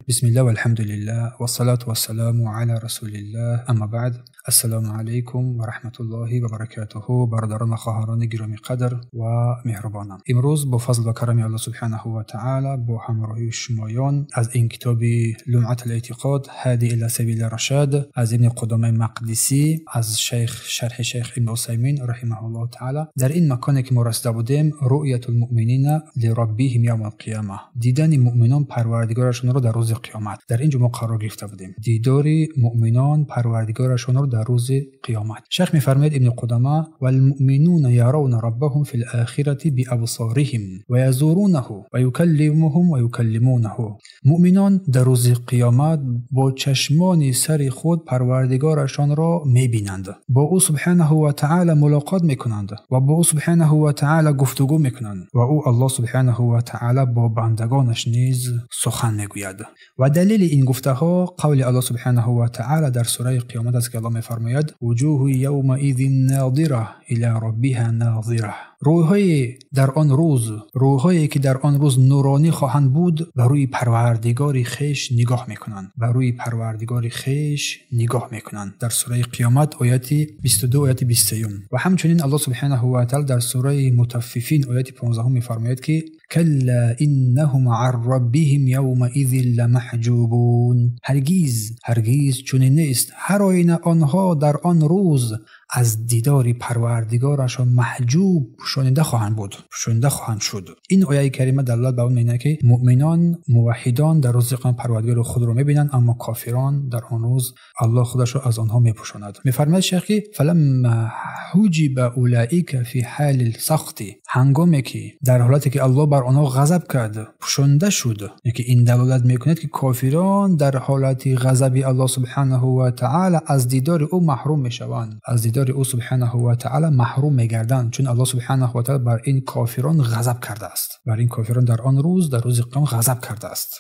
بسم الله والحمد لله والصلاة والسلام على رسول الله اما بعد السلام علیکم و رحمت الله و برکاته. برادران و خواهران گرامی قدر و مهربانم، امروز با فضل و کرم الله سبحانه و تعالی با همراهی شمایان از این کتاب لمعة الاعتقاد هادی الی سبیل الرشاد از ابن قدامه مقدسی از شیخ شرح شیخ ابن عثیمین رحمه الله تعالی در این مکانی که ما رسیده بودیم رؤیت المؤمنین لربهم یوم القیامه، دیدن مؤمنان پروردگارشان را در روز قیامت. در اینجا ما قرار گرفته بودیم، دیدار مؤمنان پروردگارشان را در روز قیامت. شیخ می‌فرماید ابن قدامه والمؤمنون يرون ربهم في الآخرة بأبصارهم ويزورونه ويكلمهم ويكلمونه. مؤمنان در روز قیامت با چشمان سر خود پروردگارشان را می‌بینند، با او سبحانه و تعالی ملاقات می‌کنند و با او سبحانه و تعالی گفتگو می‌کنند و او الله سبحانه و تعالی با بندگانش نیز سخن می‌گوید. و دلیل این گفته ها قول الله سبحانه و تعالی در سوره قیامت است که الله می‌فرماید وجوه یومئذ ناظره الی ربها ناظره. روح‌های در آن روز، روح‌هایی که در آن روز نورانی خواهند بود، بر روی پروردگار خویش نگاه میکنند، بر روی پروردگار خویش نگاه میکنند. در سوره قیامت آیت 22 آیت 21. و همچنین الله سبحانه و تعالی در سوره مطففین آیت 15 میفرماید که کلا انهم عن ربهم یومئذ لمحجوبون. هرگیز هرگیز چنین نیست، هر آینه آنها در آن روز از دیدار پروردگارشان محجوب پوشانده خواهند بود، پوشانده خواهند شد. این آیه کریمه دلالت بر آن می‌کند که مؤمنان موحدان در روز قیامت پروردگار خود را می‌بینند، اما کافران در آن روز الله خودش را از آنها می‌پوشاند. می‌فرماید شیخ که فلما حجب اولئک فی حال السخط، هنگامی که در حالتی که الله بر آنها غضب کرد پوشانده شد، یعنی که این دلالت می‌کند که کافران در حالت غضب الله سبحانه و تعالی از دیدار او محروم می‌شوند، از دیدار او سبحانه و تعالی محروم می‌گردند، چون الله سبحانه و تعالی بر این کافران غضب کرده است، بر این کافران در آن روز، در روز قیامت غضب کرده است.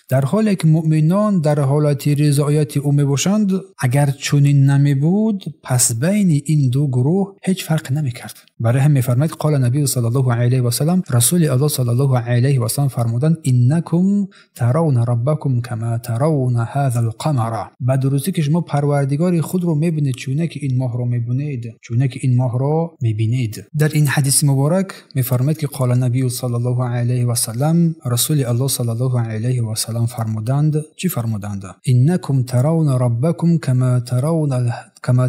در حالی که مؤمنان در حالت رضایت او میباشند، اگر چنین نمی بود پس بین این دو گروه هیچ فرق نمی کرد. برای هم میفرماید قال نبی صلی الله علیه و سلم، رسول الله صلی الله علیه و سلم فرمودند انکم ترون ربکم کما ترون هذا القمر. به درستی که شما پروردگار خود رو میبینید چونه که این ماه رو میبینید، چونه که این ماه رو میبینید. در این حدیث مبارک میفرماید که قال نبی صلی الله علیه و سلم، رسول الله صلی الله علیه و سلم فرمودند، چی فرمودند؟ انکم ترون ربکم کما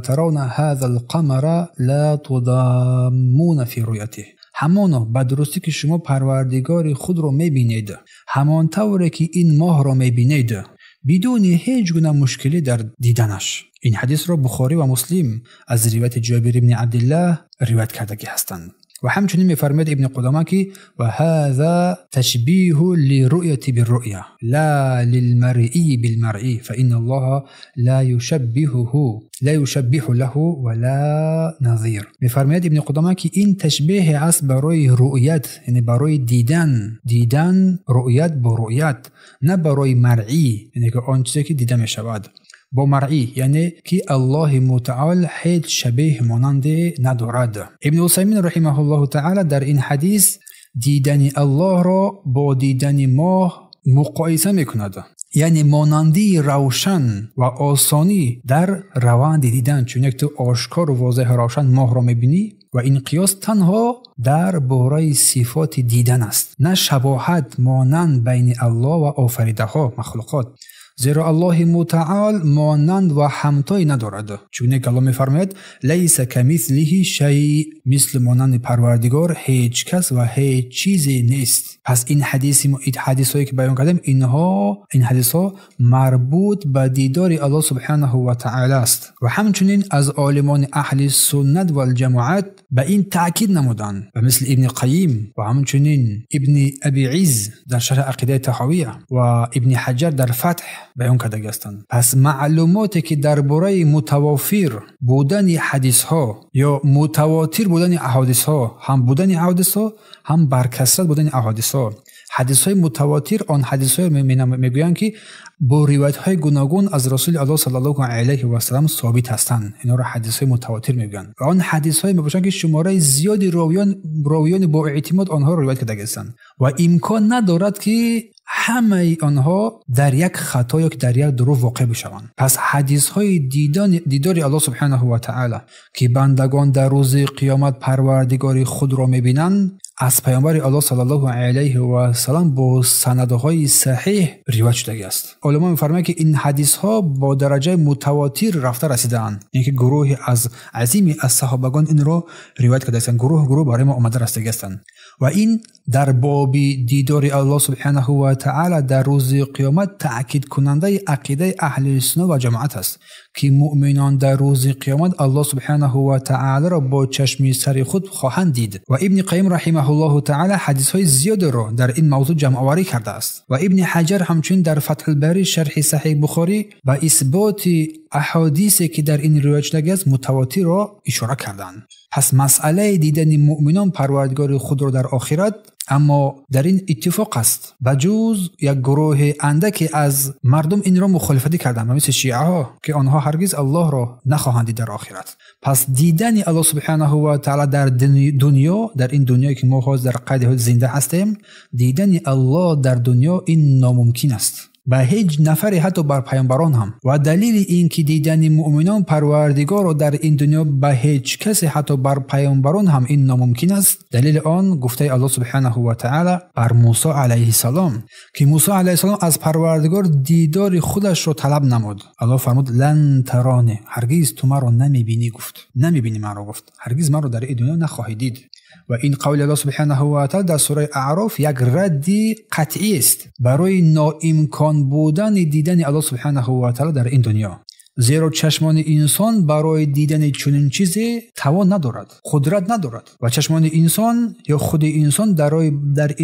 ترون هذا القمر لا تضامون فی رؤیته. همانا به درستی که شما پروردگار خود رو میبینید همان طوری که این ماه را میبینید، بدون هیچ گونه مشکلی در دیدنش. این حدیث را بخاری و مسلم از روایت جابر بن عبدالله روایت کردگی هستند. و همچنین میفرماید ابن قدامه که و هذا تشبیه لرؤیة بالرؤیة لا للمرئی بالمرئی فإن الله لا يشبهه لا يشبه له ولا نظیر. میفرماید ابن قدامه که این تشبیه است برای رؤیت، یعنی برای دیدن، دیدن رؤیت با رؤیت، نه برای مرئی، یعنی که آن چیزی که دیده میشود با مرئی، یعنی که الله متعال هیچ شبیه مانند ندارد. ابن عثیمین رحمه الله تعالی در این حدیث دیدن الله را با دیدن ماه مقایسه میکند، یعنی مانندی روشن و آسانی در روند دیدن، چون یک تو آشکار و واضح روشن ماه را میبینی و این قیاس تنها در باره صفات دیدن است، نه شباهت مانند بین الله و آفریده ها مخلوقات، زیرا الله متعال مانند و همتایی ندارد، چون که الله میفرماید لیس کمثله شیء، مثل مانند پروردگار هیچ کس و هیچ چیزی نیست. پس این حدیث، این حدیث هایی که بیان کردیم، اینها، این حدیث ها مربوط به دیدار الله سبحانه و تعالی است. و همچنین از عالمان اهل سنت و الجماعت به این تاکید نمودند، و مثل ابن قیم و همچنین ابن ابی عز در شرح عقیده طحاویه و ابن حجر در فتح بیان کرده هستند. پس معلوماتی که درباره متوافر بودن حدیث ها یا متواتر بودن احادیث ها، هم بودن احادیث ها هم برکثرت بودن احادیث ها، حدیث های متواتر آن حدیث های میگویند که با روایت های گوناگون از رسول الله صلی الله علیه و سلم ثابت هستند، اینا را حدیث های متواتر میگویند. و آن حدیث های میباشند که شماره زیادی راویان با اعتماد آنها را روایت کرده هستند و امکان ندارد که ҳамаи онҳо дар як хато ё ки дар як дурӯғ воқеъ бишаванд. Пас ҳадисҳои дидори Аллоҳ субҳанаҳу ва таъала, ки бандагон дар рӯзи қиёмат парвардигори худро мебинанд, аз паёмбари Аллоҳ саллаллоҳу алайҳи васаллам бо санадҳои саҳеҳ ривоят шудагиаст. Уламо мефармоянд, ки ин ҳадисҳо бо дараҷаи мутавотир рафта расидаанд, яъне ки гурӯҳе аз азими аз саҳобагон инро ривоят кардаанд, гурӯҳ гурӯҳ барои мо омада расидагиастанд. Ва ин дар боби дидори Аллоҳ субҳанаҳу ва таъала дар рӯзи қиёмат таъкидкунандаи ақидаи аҳли суннат ва ҷамоат аст, ки муъминон дар рӯзи қиёмат Аллоҳ субҳанаҳу ва таъаларо бо чашми сари худ хоҳанд дид. Ва Ибни Қайим раҳимаҳуллоҳу таъала ҳадисҳои зиёдеро дар ин мавзӯъ ҷамъоварӣ кардааст. Ва Ибни Ҳаҷар ҳамчунин дар Фатҳулбарӣ шарҳи Саҳеҳи Бухорӣ ба исботи аҳодисе ки дар ин ривоят шудагиаст мутавотирро ишора карданд. Пас масъалаи дидани муъминон парвардигори худро дар охират, аммо дар ин иттифоқ аст. Ба ҷуз як гурӯҳи андаке аз мардум инро мухолифатӣ карданд, ба мисли шиаҳо, ки онҳо ҳаргиз Аллоҳро нахоҳанд дид дар охират. Пас дидани Аллоҳ субҳанаҳу ва таъала дар дунё, дар ин дунёе ки мо ҳозир дар қайди ҳаёт зинда ҳастем, дидани Аллоҳ дар дунё ин номумкин аст ба ҳеҷ нафаре, ҳатто бар паёмбарон ҳам. Ва далели ин ки дидани муъминон парвардигорро дар ин дунё ба ҳеҷ касе, ҳатто бар паёмбарон ҳам ин номумкин аст, далели он гуфтаи Аллоҳ субҳанаҳу ва таъала бар Мусо алайҳиссалом, ки Мусо алайҳиссалом аз парвардигор дидори худашро талаб намуд. Аллоҳ фармуд: лан тарони, ҳаргиз ту маро намебинӣ, гуфт. Намебинӣ маро, гуфт. Ҳаргиз маро дар ин дунё нахоҳӣ дид. Ва ин қавли Аллоҳ субҳанаҳу ва таъала дар сураи Аъроф як радди қатъӣ аст барои ноимкон будани дидани Аллоҳ субҳанаҳу ва таъала дар ин дунё. Зеро чашмони инсон барои дидани чунин чизе тавон надорад, қудрат надорад. Ва чашмони инсон ё худи инсон дар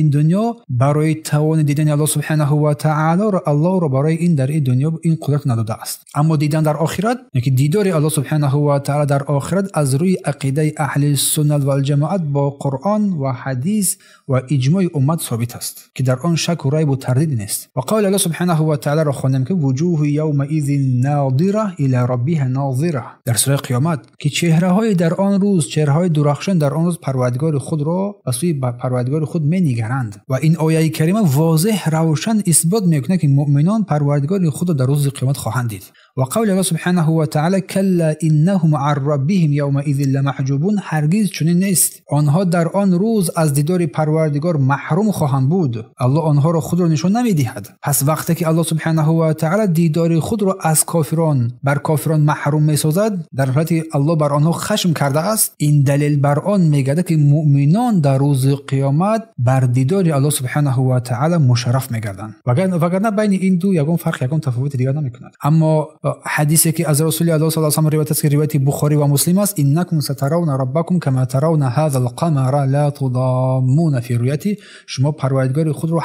ин дунё барои тавони дидани Аллоҳ субҳанаҳу ва таъаларо, Аллоҳро барои ин дар ин дунё ин қудрат надодааст. Аммо дидан дар охират, яъне дидори Аллоҳ субҳанаҳу ва таъала дар охират аз рӯи ақидаи аҳли суннат вал ҷамоат бо Қуръон ва ҳадис ва иҷмои уммат собит аст, ки дар он шак ва райб ва тардид нест. Ва қавли Аллоҳ субҳанаҳу ва таъаларо хондем, ки вуҷуҳу явмаизин нодира ило раббиҳа нозира, дар сураи қиёмат, ки чеҳраҳои дар он рӯз, чеҳраҳои дурахшон дар он рӯз парвардигори худро ба сӯи парвардигори худ менигаранд. Ва ин ояи карима возеҳ равшан исбот мекунад, ки муъминон парвардигори худро дар рӯзи қиёмат хоҳанд дид. Ва қавли Аллоҳ субҳанаҳу ва таъала: калла иннаҳум ан раббиҳим явмаизин ламаҳҷубун, ҳаргиз чунин нест, онҳо дар он рӯз аз дидори парвардигор маҳрум хоҳанд буд. Аллоҳ онҳоро худро нишон намедиҳад. Пас вақте ки Аллоҳ субҳанаҳу ва таъала дидори худро аз кофирон бар кофирон маҳрум месозад, дар ҳолате Аллоҳ бар онҳо хашм кардааст, ин далел бар он мегардад, ки муъминон дар рӯзи қиёмат бар дидори Аллоҳ субҳанаҳу ва таъала мушарраф мегарданд. Вагарна байни ин ду ягон фарқ, ягон тафовути дигар намекунад. Аммо ҳадисе ки аз Расули Аллоҳ саллаллоҳу алайҳи васаллам ривоят аст, ки ривояти Бухорӣ ва Муслим аст: иннакум сатаравна раббакум кама таравна ҳазал қамара ла тудаммуна фи руяти, шумо парвардигори худро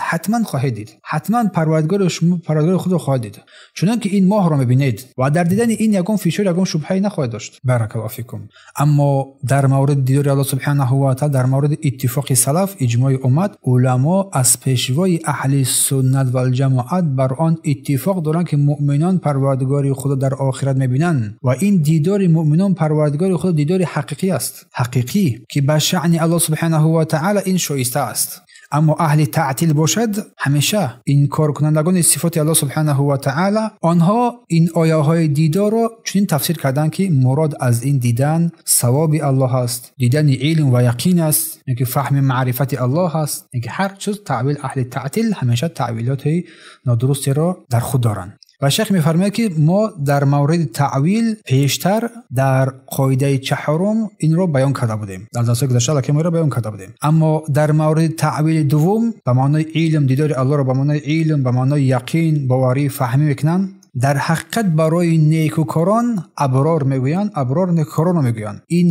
ҳатман хоҳед дид, ҳатман парвардигори шумо парвардигори худро хоҳед дид, чунон ки ин моҳро мебинед, ва дар дидани ин ягон фишор, ягон шубҳае нахоҳед дошт. Баракаллоҳу фикум. Аммо дар мавриди дидори Аллоҳ субҳанаҳу ва таъала, дар мавриди иттифоқи салаф, иҷмои уммат, уламо аз пешвои аҳли суннат вал ҷамоат бар он иттифоқ доранд, ки муъминон парвардигори худро дар охират мебинанд. Ва ин дидори муъминон парвардигори худ дидори ҳақиқӣ аст, ҳақиқӣ, ки ба шаъни Аллоҳ субҳанаҳу ва таъала ин шоиста аст. Аммо аҳли таътил бошад, ҳамеша инкоркунандагони сифоти Аллоҳ субҳанаҳу ва таъала, онҳо ин ояҳои дидорро чунин тафсир карданд, ки мурод аз ин дидан савоби Аллоҳ аст, дидани илм ва яқин аст, яъне ки фаҳми маърифати Аллоҳ аст. Яъне ки ҳар чиз таъвил, аҳли таътил ҳамеша таъвилоти нодурустеро дар худ доранд. Ва шайх мефармояд, ки мо дар мавриди таъвил пештар дар қоидаи чаҳорум инро баён карда будем, дар дарсҳои гузашта аллакай мо инро баён карда будем. Аммо дар мавриди таъвили дуввум ба маънои илм, дидори Аллоҳро ба маънои илм, ба маънои яқин, боварӣ, фаҳмӣ мекунанд. Дар ҳақиқат барои некукорон аброр мегӯянд, аброр некукоронро мегӯянд. Ин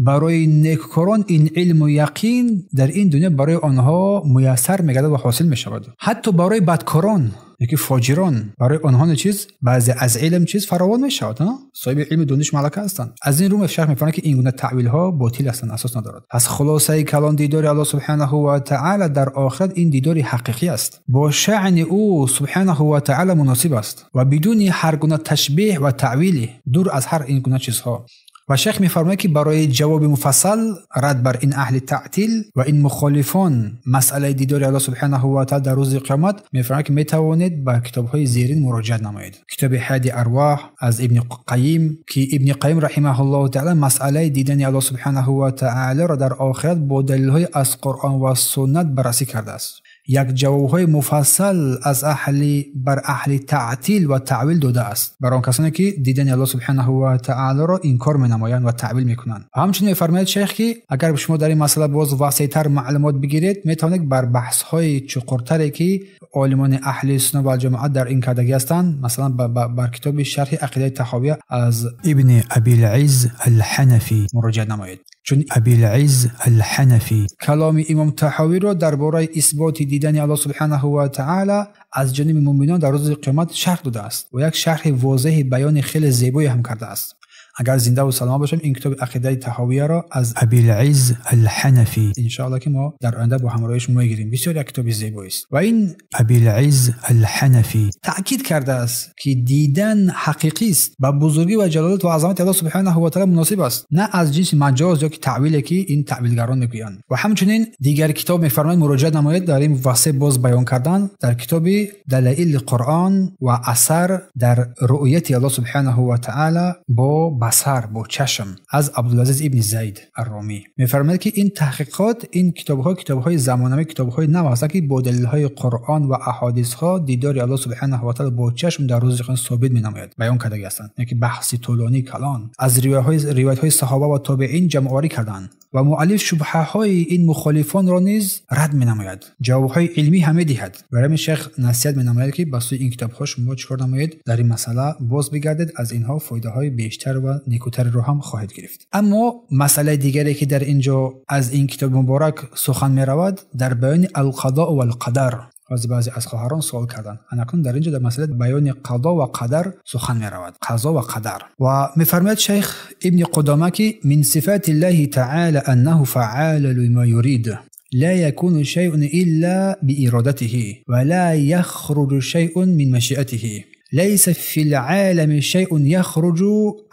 барои некукорон ин илму яқин дар ин дунё барои онҳо муяссар мегардад ва ҳосил мешавад. Ҳатто барои бадкорон, яки фоҷирон, барои онҳо чиз баъзе аз илм чиз фаровон мешавад, соҳиби илми дониш малака ҳастанд. Аз ин рӯ шарҳ мефармояд, ки ин гуна таъвилҳо ботил ҳастанд, асос надорад. Пас хулосаи калон дидори Аллоҳ субҳанаҳу ва таъала дар охират ин дидори ҳақиқӣ аст, бо шаъни ӯ субҳанаҳу ва таъала муносиб аст ва бидуни ҳар гуна ташбеҳ ва таъвили, дур аз ҳар ин гуна чизҳо. ва шайх мефармояд, ки барои ҷавоби муфассал рад бар ин аҳли таътил ва ин мухолифон масъалаи дидори Аллоҳ субҳонаҳу ва таъала дар рӯзи қиёмат, мефармояд, ки метавонед ба китобҳои зерин муроҷиат намоед. Китоби Ҳади Арвоҳ аз Ибни Қайим, ки Ибни Қайим раҳимаҳуллоҳу таъала масъалаи дидани Аллоҳ субҳонаҳу ва таъаларо дар охират бо далелҳои аз Қуръон ва суннат баррасӣ кардааст. Як ҷавобҳои муфассал аз аҳли бар аҳли таътил ва таъвил додааст бар он касоне ки дидани Аллоҳ субҳонаҳу ва таъаларо инкор менамоянд ва таъвил мекунанд. Ҳамчунин мефармояд шайх, ки агар шумо дар ин масъала боз васеътар маълумот бигиред, метавонед бар баҳсҳои чуқуртаре ки олимони аҳли суннат ва ҷамоат дар ин кардагӣ ҳастанд, масалан бар китоби шарҳи ақидаи таҳовия аз Ибни Абил-Изз ал-Ҳанафӣ муроҷиат намоед. Чун Абил-Изз ал-Ҳанафӣ каломи имом Таҳовиро дар бораи исботи дидани Аллоҳ субҳонаҳу ва таъала аз ҷониби мӯъминон дар рӯзи қиёмат шарҳ додааст ва як шарҳи возеҳи баёни хеле зебое ҳам кардааст. Агар зинда ва саломат бошем, ин китоби ақидаи таҳовияро аз Абил-Изз ал-Ҳанафӣ иншоаллоҳ ки мо дар оянда бо ҳамроҳии шумо мегирем. Бисёр як китоби зебоист ва ин Абил-Изз ал-Ҳанафӣ таъкид кардааст, ки дидан ҳақиқист, ба бузургӣ ва ҷалолат ва азамати Аллоҳ субҳонаҳу ва таъала муносиб аст, на аз ҷинси маҷоз ё ки таъвиле ки ин таъвилгарон мегӯянд. Ва ҳамчунин дигар китоб мефармояд муроҷиат намоед дар ин васеъ боз баён кардан дар китоби Далаили Қуръон ва асар дар руъяти Аллоҳ субҳонаҳу ва таъала бо басар, бо чашм аз Абдулазиз ибни Зайд ар-Ромӣ. Мефармояд, ки ин таҳқиқот, ин китобҳо китобҳои замонавӣ, китобҳои нав ҳастанд, ки бо далелҳои Қуръон ва аҳодисҳо дидори Аллоҳ субҳонаҳу ва таъала бо чашм дар рӯзи қиёмат собит менамояд, баён кардагӣ ҳастанд. Яъне ки баҳси тӯлонӣ калон аз ривоятҳои саҳоба ва тобеин ҷамъоварӣ карданд ва муаллиф шубҳаҳои ин мухолифонро низ рад менамояд, ҷавобҳои илмӣ ҳам медиҳад. Барои ҳамин шайх насиҳат менамояд, ки ба сӯи ин китобҳо шумо чикор намоед, дар ин масъала боз бигардед, аз инҳо фоидаҳои бештар ва некӯтарро ҳам хоҳед гирифт. Аммо масъалаи дигаре ки дар инҷо аз ин китоби муборак сухан меравад, дар баёни алқадо ва алқадар. Баъзе аз хоҳарон суол карданд. Анакун дар инҷо дар масъалаи баёни қазо ва қадар сухан меравад. Қазо ва қадар. Ва мефармояд шайх Ибни Қудома, ки мин сифати Аллоҳи таъала аннаҳу фаъалу лима юрид ла якуну шайъун илла бииродатиҳи ва ла яхруҷу шайъун мин машиатиҳи ليس في العالم شيء يخرج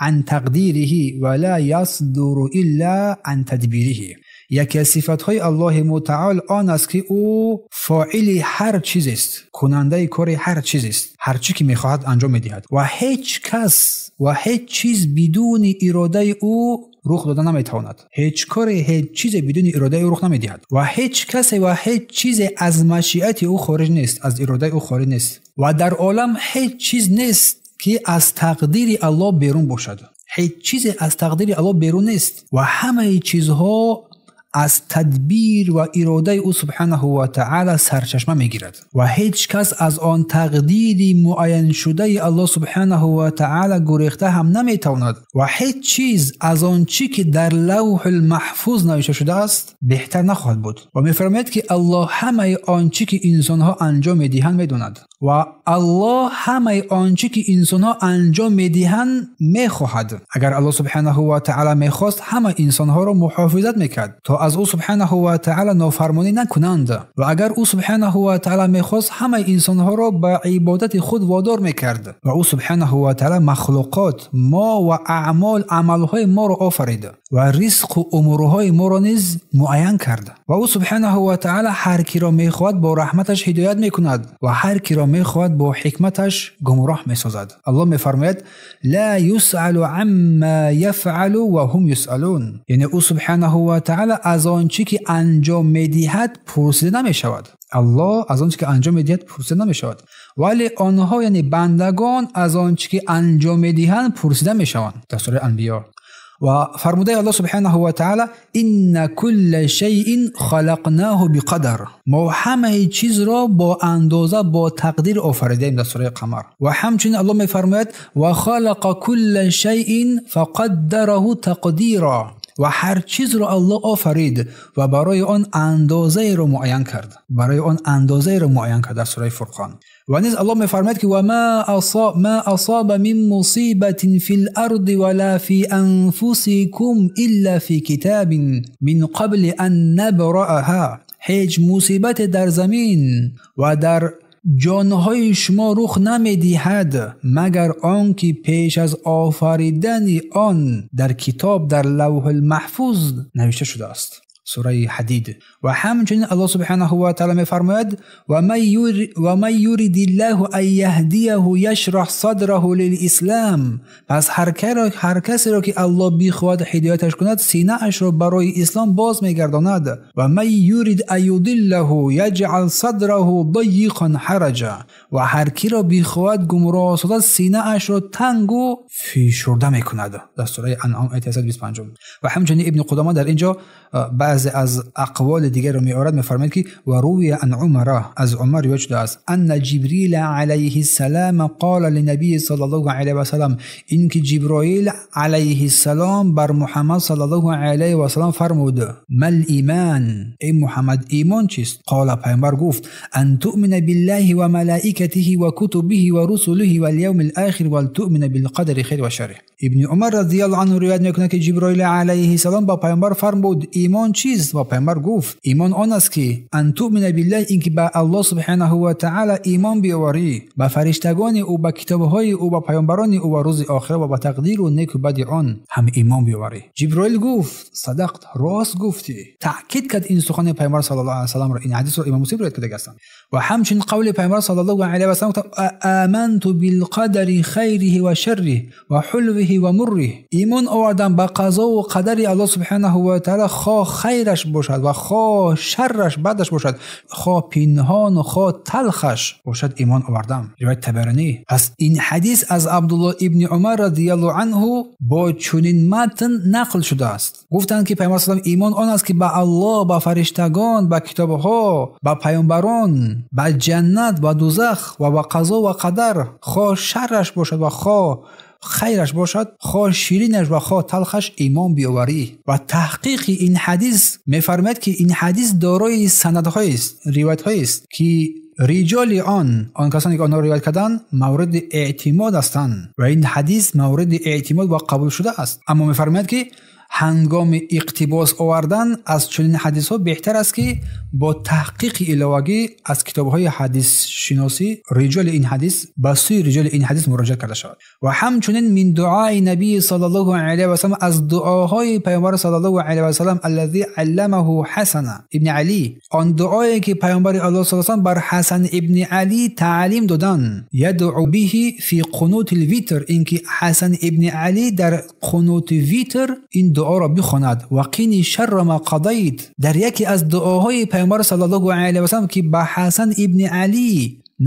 عن تقديره ولا يصدر إلا عن تدبيره. یکی از صفت‌های الله متعال آن است که او فاعل هر چیز است، کننده کار هر چیز است، هر چی که می‌خواهد انجام می‌دهد و هیچ کس و هیچ چیز بدون اراده او رخ داده نمی‌تواند. هیچ کاری، هیچ چیز بدون اراده او رخ نمی‌دهد و هیچ کس و هیچ چیز از مشیت او خارج نیست، از اراده او خارج نیست و در عالم هیچ چیز نیست که از تقدیر الله بیرون باشد. هیچ چیز از تقدیر الله بیرون نیست و همه چیزها از تدبیر و اراده او سبحانه و تعالی سرچشمه میگیرد و هیچ کس از آن تقدیر معین شده الله سبحانه و تعالی گریخته هم نمیتواند و هیچ چیز از آن چی که در لوح المحفوظ نوشته شده است بهتر نخواهد بود. و میفرماید که الله همه آن چی که انسانها انجام میدهند میداند و الله همه آن چی که انسانها انجام میدهند میخواهد. اگر الله سبحانه و تعالی میخواست همه انسانها را محافظت میکرد تا از او سبحانه و تعالی نافرمانی نکنند و اگر او سبحانه و تعالی میخواست همه انسانها را به عبادت خود وادار میکرد و او سبحانه و تعالی مخلوقات ما و اعمال عملهای ما را آفرید و رزق و امورهای ما را نیز معین کرد و او سبحانه و تعالی هر کی را میخواهد با رحمتش هدایت میکند و هر کی را میخواهد با حکمتش گمراه میسازد. الله میفرماید لا یسأل عما یفعل و هم یسألون، یعنی او سبحانه و تعالی از آن چی که انجام میدهد پرسیده نمیشود. الله از آن چی که انجام میدهد پرسیده نمیشود، ولی آنها یعنی بندگان از آن چی که انجام میدهند پرسیده میشوند. در سوره انبیا و فرموده الله سبحانه و تعالی ان كل شیء خلقناه بقدر، ما همه چیز را با اندازه با تقدیر آفریدیم در سوره قمر. و همچنین الله میفرماید و خلق كل شیء فقدره تقدیرا، و هر چیز را الله آفرید و برای آن اندازه را معین کرد، برای آن اندازه را معین کرد در سوره فرقان. و نیز الله میفرماید که و ما اصاب من مصیبت فی الارض ولا فی انفسکم الا فی کتاب من قبل ان نبرأها، هیچ مصیبت در زمین و در ҷонҳои шумо рух намедиҳад магар он ки пеш аз офаридани он дар китоб дар лавҳул-маҳфуз навишта шудааст. сураи Ҳадид. Ва ҳамчунин Аллоҳ субҳонаҳу ва таъоло мефармояд: ва ман юридиллаҳу ан яҳдияҳу яшраҳ садраҳу лилислам. Пас ҳар касеро ки Аллоҳ бихоҳад ҳидояташ кунад, синаашро барои ислом боз мегардонад. Ва ман юрид ан юдиллаҳу яҷъал садраҳу дайиқан ҳараҷа. Ва ҳар киро бихоҳад гумроҳ созад, синаашро тангу фишурда мекунад. Дар сураи Анъом ояти 125. Ва ҳамчунин Ибни Қудома дар инҷо баъзе аз ақволи дигарро меорад, мефармояд ки ва рувия ан Умара, аз Умар ривоят шудааст, анна Ҷибрила алайҳиссалам қола линабии саллаллоҳу алайҳи васаллам, ин ки Ҷиброил алайҳиссалом бар Муҳаммад саллаллоҳу алайҳи васаллам фармуд: мал иман, эй Муҳаммад, имон чист? Қола, пайғамбар гуфт: ан туъмина биллаҳи ва малаикатиҳи ва кутубиҳи ва русулиҳи вал явмил охир ва туъмина билқадари хайри ва шарриҳ. Ибни Умар радиаллоҳу анҳу ривоят мекунад ки Ҷиброил алайҳиссалом ба пайғамбар фармуд: имон чист? Ва пайғамбар гуфт: имон он аст ки ан туъмина биллаҳ, ин ки ба Аллоҳ субҳонаҳу ва таъоло имон биёварӣ, ба фариштагони ӯ, ба китобҳои ӯ, ба паёмбарони ӯ ва рӯзи охират ва ба тақдиру неку бади он ҳам имон биёварӣ. Ҷиброил гуфт: садақт, рост гуфтӣ. Таъкид кард ин сухани пайғамбар саллаллоҳу алайҳи васалламро. Ин ҳадисро имом Муслим ривоят карда ҳастанд. Ва ҳамчунин қавли пайғамбар саллаллоҳу алайҳи васаллам: аманту билқадари хайриҳи ва шарриҳи ва ҳулвиҳи ва мурриҳ. Имон овардан ба қазову қадари Аллоҳ субҳонаҳу ва таъоло, хоҳ хайраш бошад ва хоҳ шарраш, бадаш бошад, хоҳ пинҳон хоҳ талхаш бошад, имон овардам. Ривоят Табаронӣ. Пас ин ҳадис аз Абдуллоҳ ибни Умар радиаллоҳу анҳу бо чунин матн нақл шудааст. Гуфтанд ки пайғамбар саллаллоҳу алайҳи васаллам: имон он аст ки ба Аллоҳ, ба фариштагон, ба китобҳо, ба паёмбарон, ба ҷаннат ва дузах ва ба қазо ва қадар, хоҳ шарраш бошад ва хоҳ хайраш бошад, хоҳ ширинаш ва хоҳ талхаш, имон биёварӣ. Ва таҳқиқи ин ҳадис мефармояд ки ин ҳадис дорои санадҳоест, ривоятҳоест ки риҷоли он касоне ки онҳоро ривоят карданд, мавриди эътимод ҳастанд ва ин ҳадис мавриди эътимод ва қабул шуда аст. Аммо мефармояд ки ҳангоми иқтибос овардан аз чунин ҳадисҳо беҳтар аст ки бо таҳқиқи иловагӣ аз китобҳои ҳадисшиносӣ риҷоли ин ҳадис ба сӯи риҷоли ин ҳадис муроҷиат карда шавад. Ва ҳамчунин мин дуои набии саллаллоҳу алайҳи васаллам, аз дуоҳои пайғамбар саллаллоҳу алайҳи васаллам, аллази алламаҳу Ҳасана ибни Алӣ, он дуое ки пайғамбари Аллоҳ саллаллоҳу алайҳи васаллам бар Ҳасан ибни Алӣ таълим доданд, ядъу биҳи фи қунути лвитр, ин ки Ҳасан ибни Алӣ дар қунути витр ин дуоро бихонад. Ва қини шарра ма қадайт, дар яке аз дуоҳои пайғамбар саллаллоҳу алайҳи васаллам ки ба Ҳасан ибни Алӣ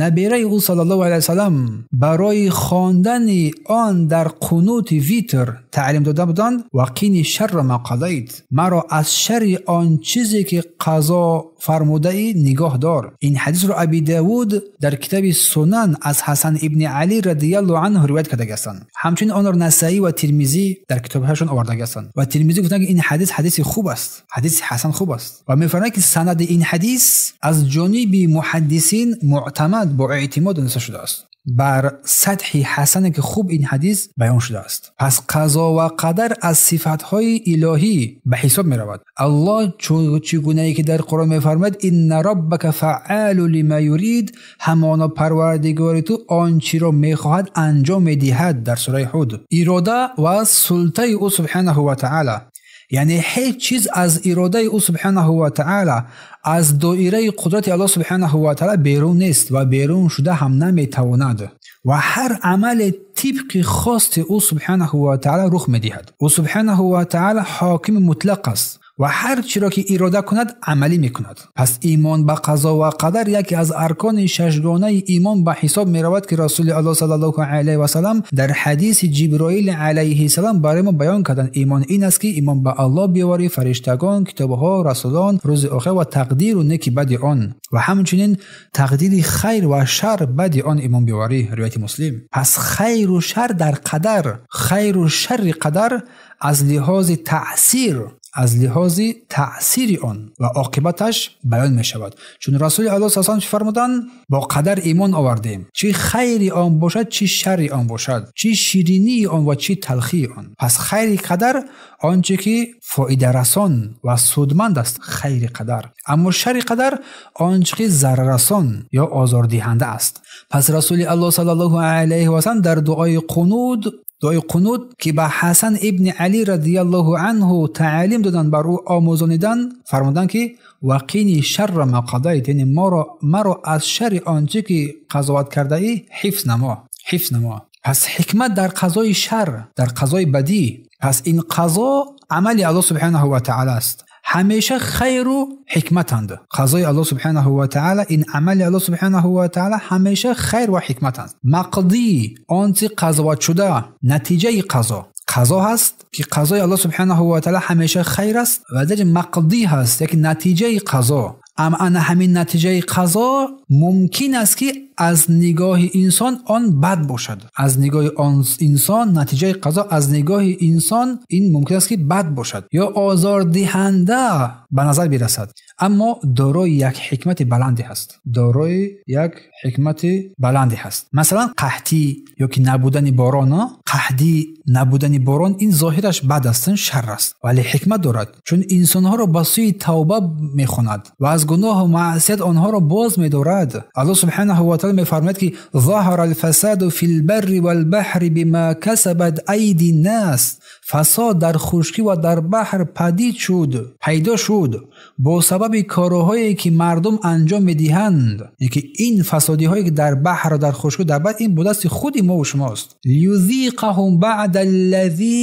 набираи ӯ саллаллоҳу алайҳи васаллам барои хондани он дар қунути витр таълим дода буданд, ва қини шарра ма қадайт, маро аз шарри он чизе ки қазо фармудаӣ нигоҳ дор. Ин ҳадисро Аби Давуд дар китоби Сунан аз Ҳасан ибни Алӣ радиаллоҳу анҳу ривоят карда ҳастанд. Ҳамчунин онро Насаӣ ва Тирмизӣ дар китобҳояшон оварда ҳастанд. Ва Тирмизӣ гуфтанд ки ин ҳадис ҳадиси хуб аст, ҳадиси ҳасан хуб аст. Ва мефармояд ки санади ин ҳадис аз ҷониби муҳаддисин муътамад бо эътимод дониста шудааст. Бар сатҳи ҳасане ки хуб ин ҳадис баён шудааст. Пас қазо ва қадар аз сифатҳои илоҳӣ ба ҳисоб меравад. Аллоҳ чӣ гунае ки дар Қуръон мефармояд: инна роббака фаъалу лима юрид, ҳамоно парвардигори ту он чиро мехоҳад анҷом медиҳад. Дар сураи Ҳуд. Ирода ва султаи ӯ субҳанаҳу ва таъала, яъне ҳеҷ чиз аз иродаи ӯ субҳанаҳу ва таъала, аз доираи қудрати Аллоҳ субҳанаҳу ва таъала берун нест ва берун шуда ҳам наметавонад. Ва ҳар амале тибқи хости ӯ субҳанаҳу ва таъала рух медиҳад. Ӯ субҳанаҳу ва таъала ҳокими мутлақ аст ва ҳар чиро ки ирода кунад амалӣ мекунад. Пас имон ба қазо ва қадар яке аз аркони шашгонаи имон ба ҳисоб меравад ки Расули Аллоҳ саллаллоҳу алайҳи васаллам дар ҳадиси Ҷиброил алайҳиссалом барои мо баён карданд. Имон ин аст ки имон ба Аллоҳ биёварӣ, фариштагон, китобҳо, расулон, рӯзи охир ва тақдиру неки бади он, ва ҳамчунин тақдири хайр ва шар бади он имон биёварӣ. Ривояти Муслим. Пас хайру шар дар қадар, хайру шарри қадар аз лиҳози таъсир аз лиҳози таъсири он ва оқибаташ баён мешавад. Чун Расули Аллоҳ саллаллоҳу алайҳи ва саллам фармуданд: бо қадар имон овардем, чӣ хайри он бошад, чӣ шарри он бошад, чӣ ширинии он ва чӣ талхии он. Пас хайри қадар он чӣ ки фоидарасон ва судманд аст, хайри қадар. Аммо шарри қадар он чӣ ки зараррасон ё озордиҳанда аст. Пас Расули Аллоҳ саллаллоҳу алайҳи ва саллам дар дуои қунут ки ба Ҳасан ибни Алӣ радияллоҳу анҳу таълим доданд, бар ӯ омӯзониданд, фармуданд ки вақини шарра ма қадайт, яъне маро аз шарри он чӣ ки қазоват кардаӣ ҳифз намо. Пас ҳикмат дар қазои шар, дар қазои бадӣ. Пас ин қазо амали Аллоҳ субҳанаҳу ва таъала аст. Ҳамеша хайру ҳикматанд. Қазои Аллоҳ субҳанаҳу ва таъала, ин амали Аллоҳ субҳанаҳу ва таъала ҳамеша хайр ва ҳикмат аст. Мақдӣ, он чӣ қазоват шуда, натиҷаи қазо. Қазо ҳаст ки қазои Аллоҳ субҳанаҳу ва таъала ҳамеша хайр аст ва дар мақдӣ ҳаст, як натиҷаи қазо. Аммо ана ҳамин натиҷаи қазо мумкин аст ки аз нигоҳи инсон он бад бошад. Аз нигоҳи он инсон натиҷаи қазо аз нигоҳи инсон ин мумкин аст ки бад бошад ё озордиҳанда ба назар бирасад, аммо дорои як ҳикмати баланде ҳаст. Дорои як ҳикмати баланде ҳаст. Масалан, қаҳтӣ ё ки набудани борон, қаҳдӣ набудани борон, ин зоҳираш бад аст, шар аст, вале ҳикмат дорад, чун инсонҳоро ба сӯи тавба мехонад ва аз гуноҳу маъсият онҳоро боз медорад. Аллоҳ субҳанаҳу ва таъала мефармояд ки ظهر الفساد في البر والبحر بما كسبت أيدي الناس. фасод дар хушкӣ ва дар баҳр падид шуд, пайдо шуд бо сабаби корҳое ки мардум анҷом медиҳанд. Яке ин фасодиҳое ки дар баҳр ва дар хушкӣ дар баҳр, ин бо дасти худи мо ва шумост. лиюзиқаҳум баъда аллазӣ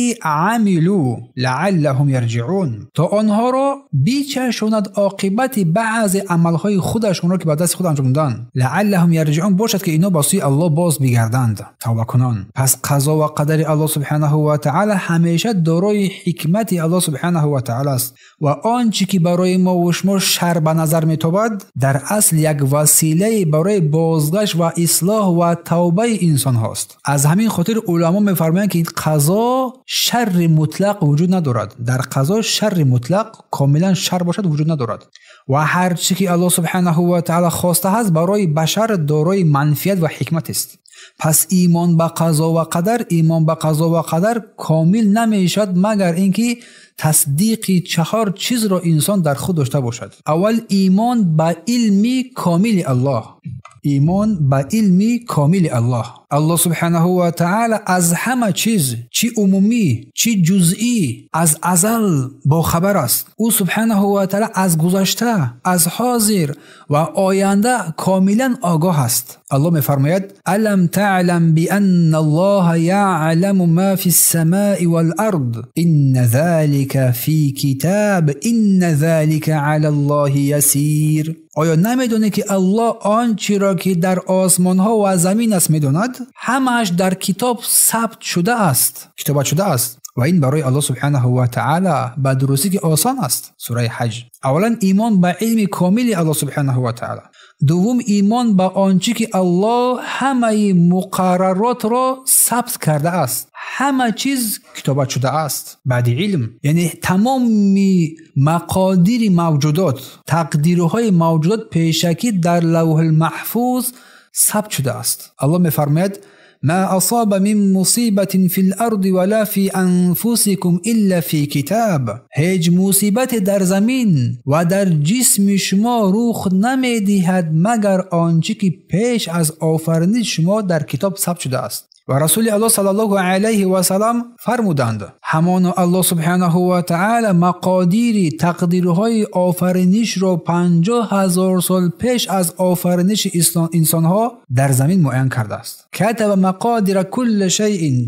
амилу лааллаҳум ярҷиъун, то онҳоро бичашонад оқибати баъзе амалҳои худашонро ки ба дасти худ анҷом доданд. лааллаҳум ярҷиъун, бошад ки инҳо ба сӯи Аллоҳ боз бигарданд, тавба кунанд. Пас қазо ва қадари Аллоҳ субҳанаҳу ва таъала ҳамеша дорои ҳикмати Аллоҳ субҳанаҳу ва таъала аст ва он чӣ ки барои мо ва шумо шар ба назар метобад, дар асл як василае барои бозгашт ва ислоҳ ва тавбаи инсон ҳаст. Аз ҳамин хотир уламо мефармоянд ки қазо шарри мутлақ вуҷуд надорад. Дар қазо шарри мутлақ комилан шар бошад вуҷуд надорад ва ҳар чӣ ки Аллоҳ субҳанаҳу ва таъала хостааст барои башар дорои манфиат ва ҳикмат аст. Пас имон ба қазо ва қадар, имон ба қазо ва қадар комил намешавад магар инки тасдиқи чаҳор чизро инсон дар худ дошта бошад. Аввал, имон ба илми комили Аллоҳ. Имон ба илми комили Аллоҳ. Аллоҳ субҳанаҳу ва таъала аз ҳама чиз, чӣ умумӣ, чӣ ҷузъӣ, аз азал бохабар аст. Ӯ субҳанаҳу ва таъала аз гузашта, аз ҳозир ва оянда комилан огоҳ аст. Аллоҳ мефармояд: алам таълам бианна Аллоҳа яъламу ма фис-самаи вал-ард инна залика фи китаб инна залика ъала Аллоҳи ясир. Оё намедонед ки Аллоҳ он чиро ки дар осмонҳо ва замин аст медонад? Ҳамааш дар китоб сабт шудааст, китобат шудааст ва ин барои Аллоҳ субҳанаҳу ва таъала ба дурустӣ ки осон аст. Сураи Ҳаҷ. Аввалан, имон ба илми комили Аллоҳ субҳанаҳу ва таъала. Дуввум, имон ба он чӣ ки Аллоҳ ҳамаи муқарраротро сабт кардааст, ҳама чиз китобат шудааст. Баъди илм, яъне тамоми мақодири мавҷудот, тақдирҳои мавҷудот пешакӣ дар лавҳул-маҳфуз сабт шудааст. Аллоҳ мефармояд: ما أصاب من مصيبة في الأرض ولا في أنفسكم إلا في كتاب. هیچ مصیبت در زمین و در جسم شما روخ نمیدهد مگر آنچه که پیش از آفرینش شما در کتاب ثبت شده است. و رسول الله صلی الله علیه و سلم فرمودند: همان الله سبحانه و تعالی مقادیر تقدیرهای آفرینش را 50,000 سال پیش از آفرینش انسانها در زمین معین کرده است. کتب مقادیر کل شیء،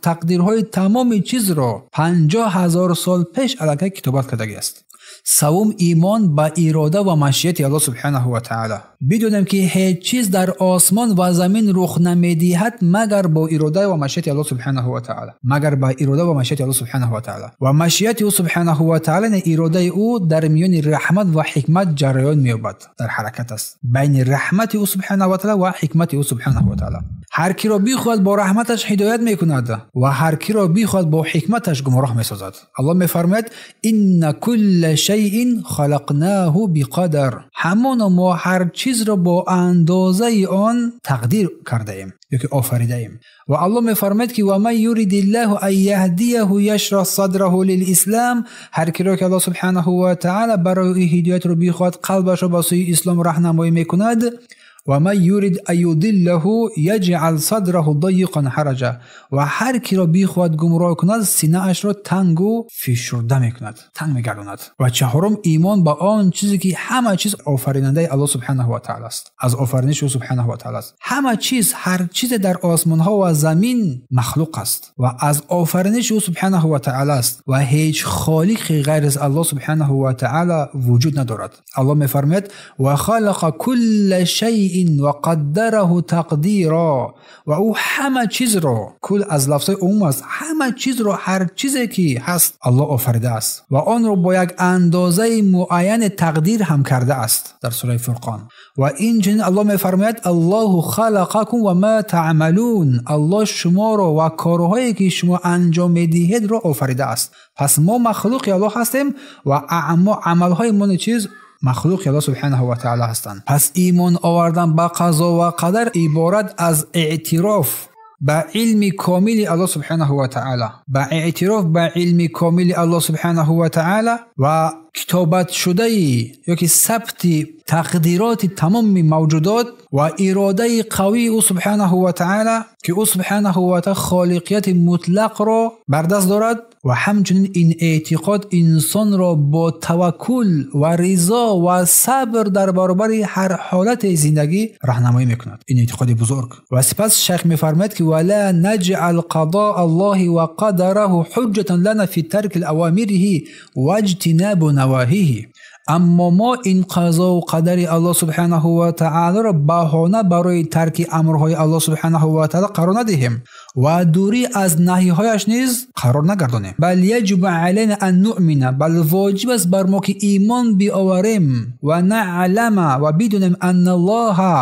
تقدیرهای تمام چیز را 50,000 سال پیش الکی کتابت کرده است. Севум, имон ба ирода ва машиати Аллоҳ субҳонаҳу ва таъоло. Бидонем ки ҳеҷ чиз дар осмон ва замин рух намедиҳад магар бо ирода ва машиати Аллоҳ субҳонаҳу ва таъоло, магар ба ирода ва машиати Аллоҳ субҳонаҳу ва таъоло. Ва машиати ӯ субҳонаҳу ва таъоло, иродаи ӯ дар миёни раҳмат ва ҳикмат ҷараён меёбад, дар ҳаракат аст байни раҳмати ӯ субҳонаҳу ва таъоло ва ҳикмати ӯ субҳонаҳу ва таъоло. Ҳар киро бихоҳад бо раҳматаш ҳидоят мекунад ва ҳар киро бихоҳад бо ҳикматаш гумроҳ месозад. Аллоҳ мефармояд: инна кулла шайъин халақнаҳу биқадар. Ҳамоно мо ҳар чизро бо андозаи он тақдир кардаем ё ки офаридаем. Ва Аллоҳ мефармояд ки ва ман юридиллаҳу ан яҳдияҳу яшраҳ садраҳу лилислам. Ҳар киро ки Аллоҳ субҳонаҳу ва таъоло барои ҳидоятро бихоҳад қалбашро ба сӯи ислом роҳнамоӣ мекунад. Ва ман юрид ан юдиллаҳу яҷъал садраҳу дайиқан ҳараҷа. Ва ҳар киро бихоҳад гумроҳ кунад синаашро тангу фишурда мекунад, танг мегардонад. Ва чаҳорум, имон ба он чизе ки ҳама чиз офаринандаи Аллоҳ субҳонаҳу ва таъоло аст, аз офариниши ӯ субҳонаҳу ва таъоло аст. Ҳама чиз, ҳар чизе дар осмонҳо ва замин махлуқ аст ва аз офариниши ӯ субҳонаҳу ва таъоло аст ва ҳеҷ холиқи ғайр аз Аллоҳ субҳонаҳу ва таъоло вуҷуд надорад. Аллоҳ мефармояд: ва халақа кулла шайъин ва қаддараҳу тақдира. Ва ӯ ҳама чизро, кул аз лафзҳои умум аст, ҳама чизро, ҳар чизе ки ҳаст Аллоҳ офаридааст ва онро бо як андозаи муайян тақдир ҳам кардааст дар сураи Фурқон. Ва инчунин Аллоҳ мефармояд: Аллоҳу халақакум ва ма таъмалун. Аллоҳ шуморо ва корҳое ки шумо анҷом медиҳедро офаридааст. Пас мо махлуқи Аллоҳ ҳастем ва амалҳои мо чиз махлуқи Аллоҳ субҳонаҳу ва таъоло ҳастанд. Пас имон овардан ба қазо ва қадар иборат аз эътироф ба илми комили Аллоҳ субҳонаҳу ва таъоло, ба эътироф ба илми комили Аллоҳ субҳонаҳу ва таъоло ва китобат шудаи ё ки сабти тақдироти тамоми мавҷудот ва иродаи қавии ӯ субҳонаҳу ва таъоло, ки ӯ субҳонаҳу ва таъоло холиқияти мутлақро бар даст дорад. Ва ҳамчунин ин эътиқод инсонро бо таваккул ва ризо ва сабр дар баробари ҳар ҳолати зиндагӣ роҳнамоӣ мекунад. Ин эътиқоди бузург. Ва сипас шайх мефармояд ки ва ла наҷъал қазоа Аллоҳи ва қадараҳу ҳуҷҷатан лана фи тарки авомириҳи ва иҷтинабу навоҳиҳи. Аммо мо ин қазову қадари Аллоҳ субҳонаҳу ва таъолоро баҳона барои тарки амрҳои Аллоҳ субҳонаҳу ва таъоло қарор надиҳем ва дурӣ аз наҳиҳояш низ қарор нагардонем. Бал яҷибу алайна ан нуъмина, бал воҷиб аст бар мо ки имон биоварем ва наълама ва бидонем анналлоҳа,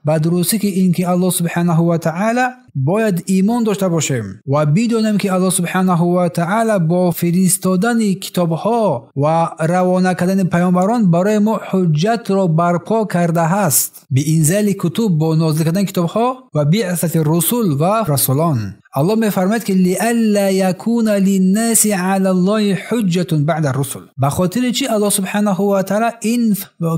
ба дурустӣ ки ин ки Аллоҳ субҳонаҳу ва таъоло бояд имон дошта бошем ва бидонем ки Аллоҳ субҳонаҳу ва таъоло бо фиристодани китобҳо ва равона кардани паёмбарон барои мо ҳуҷҷатро барпо кардааст. Биинзали кутуб, бо нозил кардани китобҳо ва биъсати русул ва расулон. Аллоҳ мефармояд ки лиалла якуна линнаси алаллоҳи ҳуҷҷатун баъда русул. Ба хотири чи Аллоҳ субҳонаҳу ва таъоло ин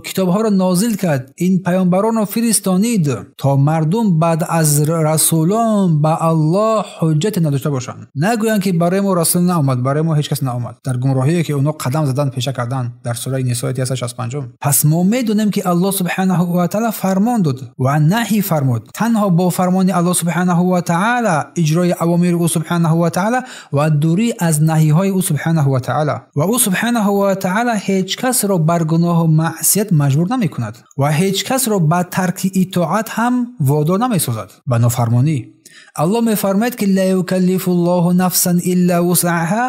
китобҳоро нозил кард, ин паёмбаронро фиристонид, то мардум баъд аз расулон ба Аллоҳ ҳуҷҷате надошта бошанд. Нагӯянд ки барои мо расул наомад, барои мо ҳеҷ кас наомад. Дар гумроҳие ки онҳо қадам задан пеша карданд дар сураи Нисо ояти 165. Пас мо медонем ки Аллоҳ субҳонаҳу ва таъоло фармон дод ва наҳӣ фармуд. Танҳо бо фармони Аллоҳ субҳонаҳу ва таъоло иҷрои авомири ӯ субҳонаҳу ва таъоло ва дурӣ аз наҳиҳои ӯ субҳонаҳу ва таъоло. Ва ӯ субҳонаҳу ва таъоло ҳеҷ касро бар гуноҳу маъсият маҷбур намекунад ва ҳеҷ касро ба тарки итоат ҳам водор намесозад, ба нофармонӣ. Аллоҳ мефармояд ки ла юкаллифуллоҳу нафсан илла вусъаҳа,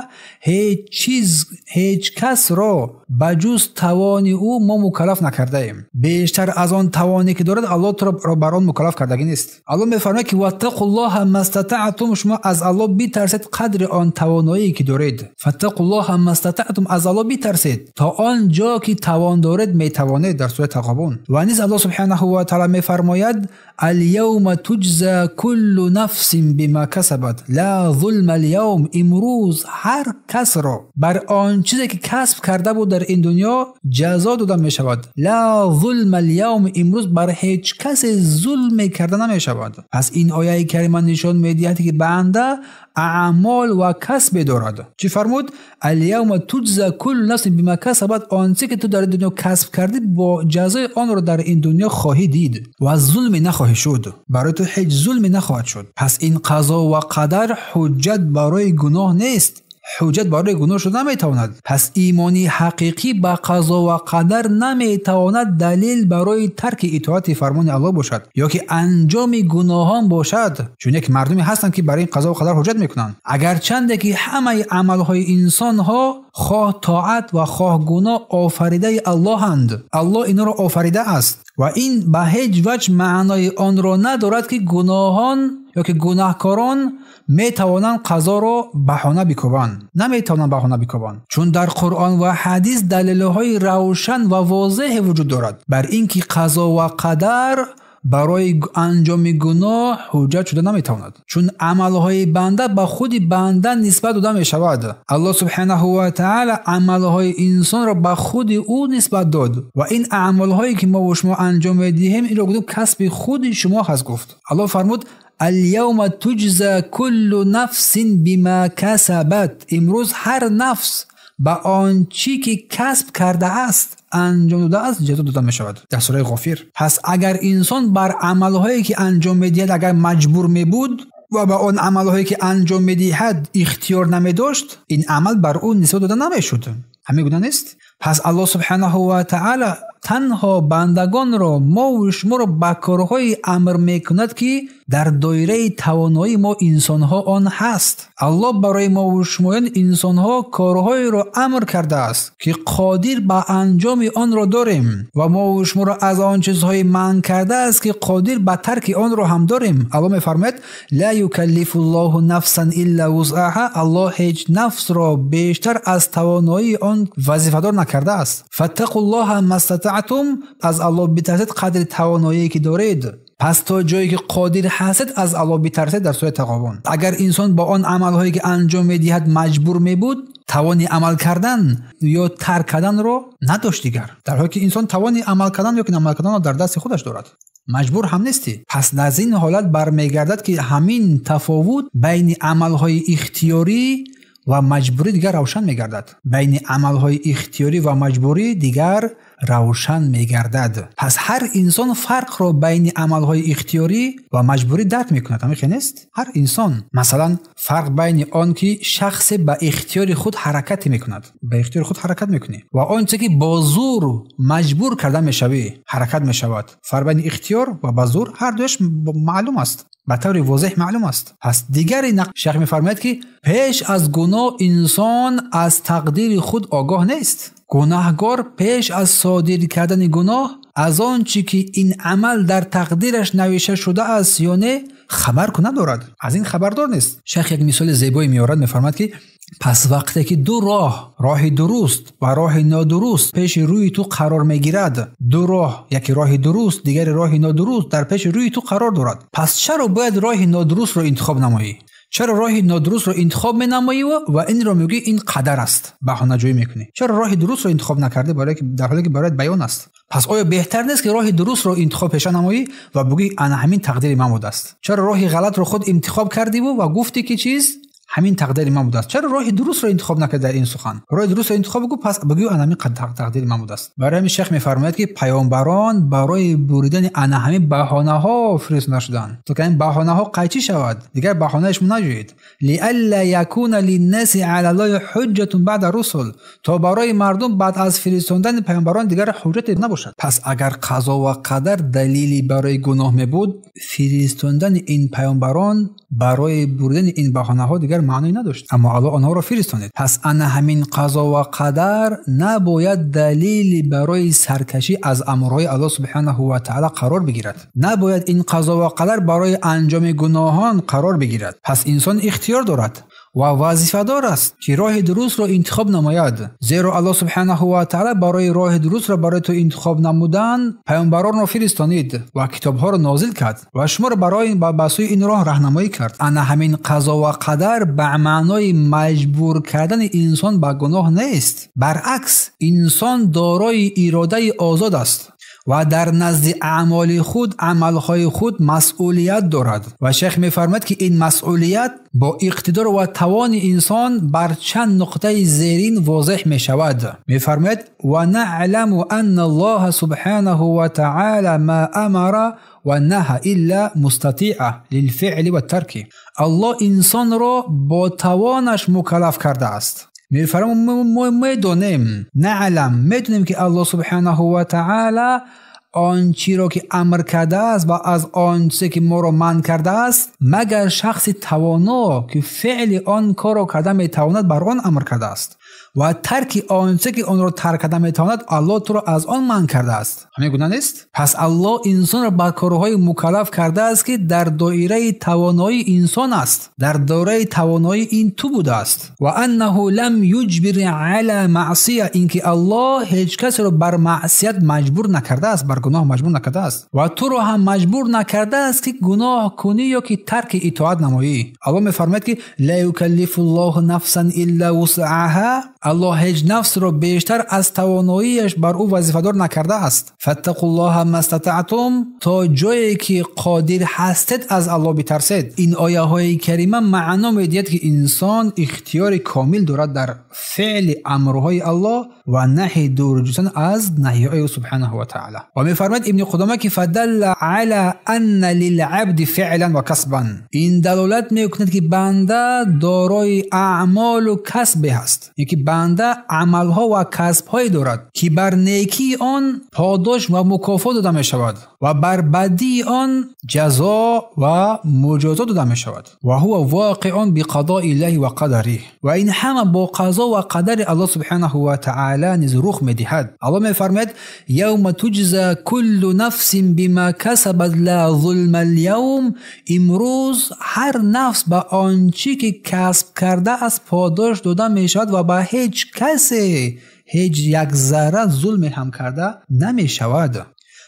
ҳеҷ чиз, ҳеҷ касро ба ҷуз тавони ӯ мо мукаллаф накардаем. Бештар аз он тавоне ки дорад Аллоҳ туро бар он мукаллаф кардагӣ нест. Аллоҳ мефармояд ки ваттақуллоҳа мастатаътум, шумо аз Аллоҳ битарсед қадри он тавоноие ки доред. Фаттақуллоҳа мастатаътум, аз Аллоҳ битарсед то он ҷо ки тавон доред метавонед, дар сураи Тағобун. Ва низ Аллоҳ субҳонаҳу ва таъоло мефармояд аляавма туҷза куллу нафсин бима касабат ла зулма аляавм. Имрӯз ҳар касро бар он чизе ки касб карда буд дар ин дунё ҷазо дода мешавад. Ла зулма аляавм, имрӯз бар ҳеҷ касе зулме карда намешавад. Пас ин ояи карима нишон медиҳад ки банда аъмол ва касбе дорад. Чӣ фармуд? Аляавма туҷза куллу нафсин бима касабат, он чизе ки ту дар ин дунё касб кардӣ бо ҷазои онро дар ин дунё хоҳӣ дид ва зулме нахоҳӣ шуд, барои ту ҳеҷ зулме нахоҳад шуд. Пас ин қазо ва қадар ҳуҷҷат барои гуноҳ нест, ҳуҷҷат барои гуноҳ шуда наметавонад. Пас имони ҳақиқӣ ба қазо ва қадар наметавонад далел барои тарки итоати фармони Аллоҳ бошад ё ки анҷоми гуноҳон бошад. Чун як мардуме ҳастанд ки барои ин қазо ва қадар ҳуҷҷат мекунанд. Агарчанде ки ҳамаи амалҳои инсонҳо хоҳ тоат ва хоҳ гуноҳ офаридаи Аллоҳанд. Аллоҳ инҳоро офаридааст ва ин ба ҳеҷ ваҷҳ маънои онро надорад ки гуноҳон ё ки гунаҳкорон метавонанд қазоро баҳона бикобанд. Наметавонанд баҳона бикобанд, чун дар Қуръон ва ҳадис далелҳои равшан ва возеҳ вуҷуд дорад бар инки қазо ва қадар барои анҷоми гуноҳ ҳуҷҷат шуда наметавонад, чун амалҳои банда ба худи банда нисбат дода мешавад. Аллоҳ субҳанаҳу ва таъала амалҳои инсонро ба худи ӯ нисбат дод ва ин амалҳое ки мо ва шумо анҷом медиҳем инро гуфт касби худи шумо ҳаст гуфт. Аллоҳ фармуд: اليوم تجزى كل نفس بما كسبت. امروز هر نفس ба он чӣ ки касб кардааст, анҷом додааст, ҷазо дода мешавад. Дар сураи Ғофир. Пас агар инсон бар амалҳое ки анҷом медиҳад агар маҷбур мебуд ва ба он амалҳое ки анҷом медиҳад ихтиёр намедошт, ин амал бар ӯ нисбат дода намешуд. Ҳамин гуна нест? Пас Аллоҳ субҳанаҳу ва таъала танҳо бандагонро, мо ва шуморо ба корҳое амр мекунад ки дар доираи тавоноии мо инсонҳо он ҳаст. Аллоҳ барои мо ва шумоён инсонҳо корҳоеро амр кардааст ки қодир ба анҷоми онро дорем ва мо ва шуморо аз он чизҳое манъ кардааст ки қодир ба тарки онро ҳам дорем. Аллоҳ мефармояд: ла юкаллифуллоҳу нафсан илла вусъаҳа. Аллоҳ ҳеҷ нафсро бештар аз тавоноии он вазифадор накардааст. Фаттақуллоҳа мастатаътум. Аз Аллоҳ битарсед қадри тавоноие ки доред. Пас то ҷое ки қодир ҳастед аз Аллоҳ битарсед. Дар сураи Тағобун. Агар инсон ба он амалҳое ки анҷом медиҳад маҷбур мебуд, тавони амал кардан ё тарк карданро надошт дигар. Дар ҳоле ки инсон тавони амал кардан ё ки наамал карданро дар дасти худаш дорад, маҷбур ҳам нестӣ. Пас аз ин ҳолат бармегардад ки ҳамин тафовут байни амалҳои ихтиёрӣ ва маҷбурӣ дигар равшан мегардад. Байни амалҳои ихтиёрӣ ва маҷбурӣ дигар равшан мегардад. Пас ҳар инсон фарқро байни амалҳои ихтиёрӣ ва маҷбурӣ дарк мекунад. Ҳамин хел нест? Ҳар инсон. Масалан, фарқ байни он ки шахсе ба ихтиёри худ ҳаракат мекунад, ба ихтиёри худ ҳаракат мекунӣ, ва он чизе ки бо зур маҷбур карда мешавӣ, ҳаракат мешавад. Фарқ байни ихтиёр ва ба зур ҳар дуяш маълум аст, ба таври возеҳ маълум аст. Пас дигари шайх мефармояд ки пеш аз гуноҳ инсон аз тақдири худ огоҳ нест. Гунаҳгор пеш аз содир кардани гуноҳ аз он чӣ ки ин амал дар тақдираш навишта шудааст ё не хабар надорад, аз ин хабардор нест. Шайх як мисоли зебое меорад, мефармояд ки пас вақте ки ду роҳ, роҳи дуруст ва роҳи нодуруст пеши рӯи ту қарор мегирад, ду роҳ, яке роҳи дуруст, дигаре роҳи нодуруст дар пеши рӯи ту қарор дорад, пас чаро бояд роҳи нодурустро интихоб намоӣ? Чаро роҳи нодурустро интихоб менамоӣ ва инро мегӯӣ ин қадар аст, баҳонаҷӯӣ мекунӣ? Чаро роҳи дурустро интихоб накардӣ, барои ки дар ҳоле ки бароят баён аст? Пас оё беҳтар нест ки роҳи дурустро интихоб пеша намоӣ ва бигӯӣ ана ҳамин тақдири ман будааст? Чаро роҳи ғалатро худ интихоб кардиву ва гуфтӣ ки чиз ҳамин тақдири ман будааст? Чаро роҳи дурустро интихоб накардӣ дар ин сухан? Роҳи дурустро интихоб бигӯ, пас бигӯ ана ҳамин тақдири ман будааст. Барои ҳамин шайх мефармояд ки паёмбарон барои буридани ана ҳамин баҳонаҳо фиристода шуданд, то ки ин баҳонаҳо қайчӣ шавад, дигар баҳонаи шумо наҷӯед. лиалла якуна линнаси алаллоҳи ҳуҷҷатун баъда русул, то барои мардум баъд аз фиристондани паёмбарон дигар ҳуҷҷате набошад. Пас агар қазо ва қадар далели барои гуноҳ мебуд, фиристондани ин паёмбарон барои буридани ин баҳонаҳо дигар маъное надошт. Аммо Аллоҳ онҳоро фиристонид. Пас ана ҳамин қазо ва қадар набояд далели барои саркашӣ аз амрҳои Аллоҳ субҳанаҳу ва таъала қарор бигирад. Набояд ин қазо ва қадар барои анҷоми гуноҳон қарор бигирад. Пас инсон ихтиёр дорад ва вазифадор аст ки роҳи дурустро интихоб намояд. Зеро Аллоҳ субҳанаҳу ва таъала барои роҳи дурустро барои ту интихоб намудан паёмбаронро фиристонид ва китобҳоро нозил кард ва шуморо барои ба сӯи ин роҳ раҳнамоӣ кард. Ана ҳамин қазо ва қадар ба маънои маҷбур кардани инсон ба гуноҳ нест. Баръакс, инсон дорои иродаи озод аст ва дар назди аъмоли худ, амалҳои худ масъулият дорад. Ва шайх мефармояд, ки ин масъулият бо иқтидор ва тавони инсон бар чанд нуқтаи зерин возеҳ мешавад. Мефармояд: ва наъламу анна Аллоҳа субҳанаҳу ва таъала ма амара ва наҳа илла мустатиа лилфиъли ва тарки. Аллоҳ инсонро бо тавонаш мукаллаф кардааст. Мефармояд: мо медонем, наълам, медонем, ки Аллоҳ субҳанаҳу ва таъала он чиро ки амр кардааст ва аз он чизе ки моро манъ кардааст, магар шахси тавоно ки феъли он корро карда метавонад, бар он амр кардааст ва тарки он чизе ки онро тарк карда метавонад, Аллоҳ туро аз он манъ кардааст. Ҳамин гуна нест? Пас Аллоҳ инсонро ба корҳои мукаллаф кардааст, ки дар доираи тавоноии инсон аст, дар доираи тавоноии ин ту будааст. Ва аннаҳу лам юҷбир ала маъсия, ин ки Аллоҳ ҳеҷ касеро бар маъсият маҷбур накардааст, бар гуноҳ маҷбур накардааст ва туро ҳам маҷбур накардааст, ки гуноҳ кунӣ ё ки тарки итоат намоӣ. Аллоҳ мефармояд, ки ла юкаллифу ллоҳу нафсан илла вусъаҳа, Аллоҳ ҳеҷ нафсро бештар аз тавоноияш бар ӯ вазифадор накардааст. Фаттақуллоҳа мастатаътум, то ҷое ки қодир ҳастед аз Аллоҳ битарсед. Ин ояҳои карима маъно медиҳад, ки инсон ихтиёри комил дорад дар феъли амрҳои Аллоҳ ва наҳи дур ҷустан аз наҳиҳои ӯ субҳанаҳу ва таъала. Ва мефармояд Ибни Қудома, ки фадалла ала анна лилабди феълан ва касбан, ин далолат мекунад, ки банда дорои аъмолу касбе ҳаст, яъне ки банда амалҳо ва касбҳое дорад, ки бар некии он подош ва мукофот дода мешавад ва бар бадии он ҷазо ва муҷозот дода мешавад. Ва ҳува воқеун биқадои ллоҳи ва қадариҳ, ва ин ҳама бо қазо ва қадари Аллоҳ субҳанаҳу ва таъала низ рух медиҳад. Аллоҳ мефармояд: явма туҷза куллу нафсин бима касабат ла зулма альявм, имрӯз ҳар нафс ба он чӣ ки касб кардааст подош дода мешавад ва ба ҳеҷ касе ҳеҷ як зарра зулме ҳам карда намешавад.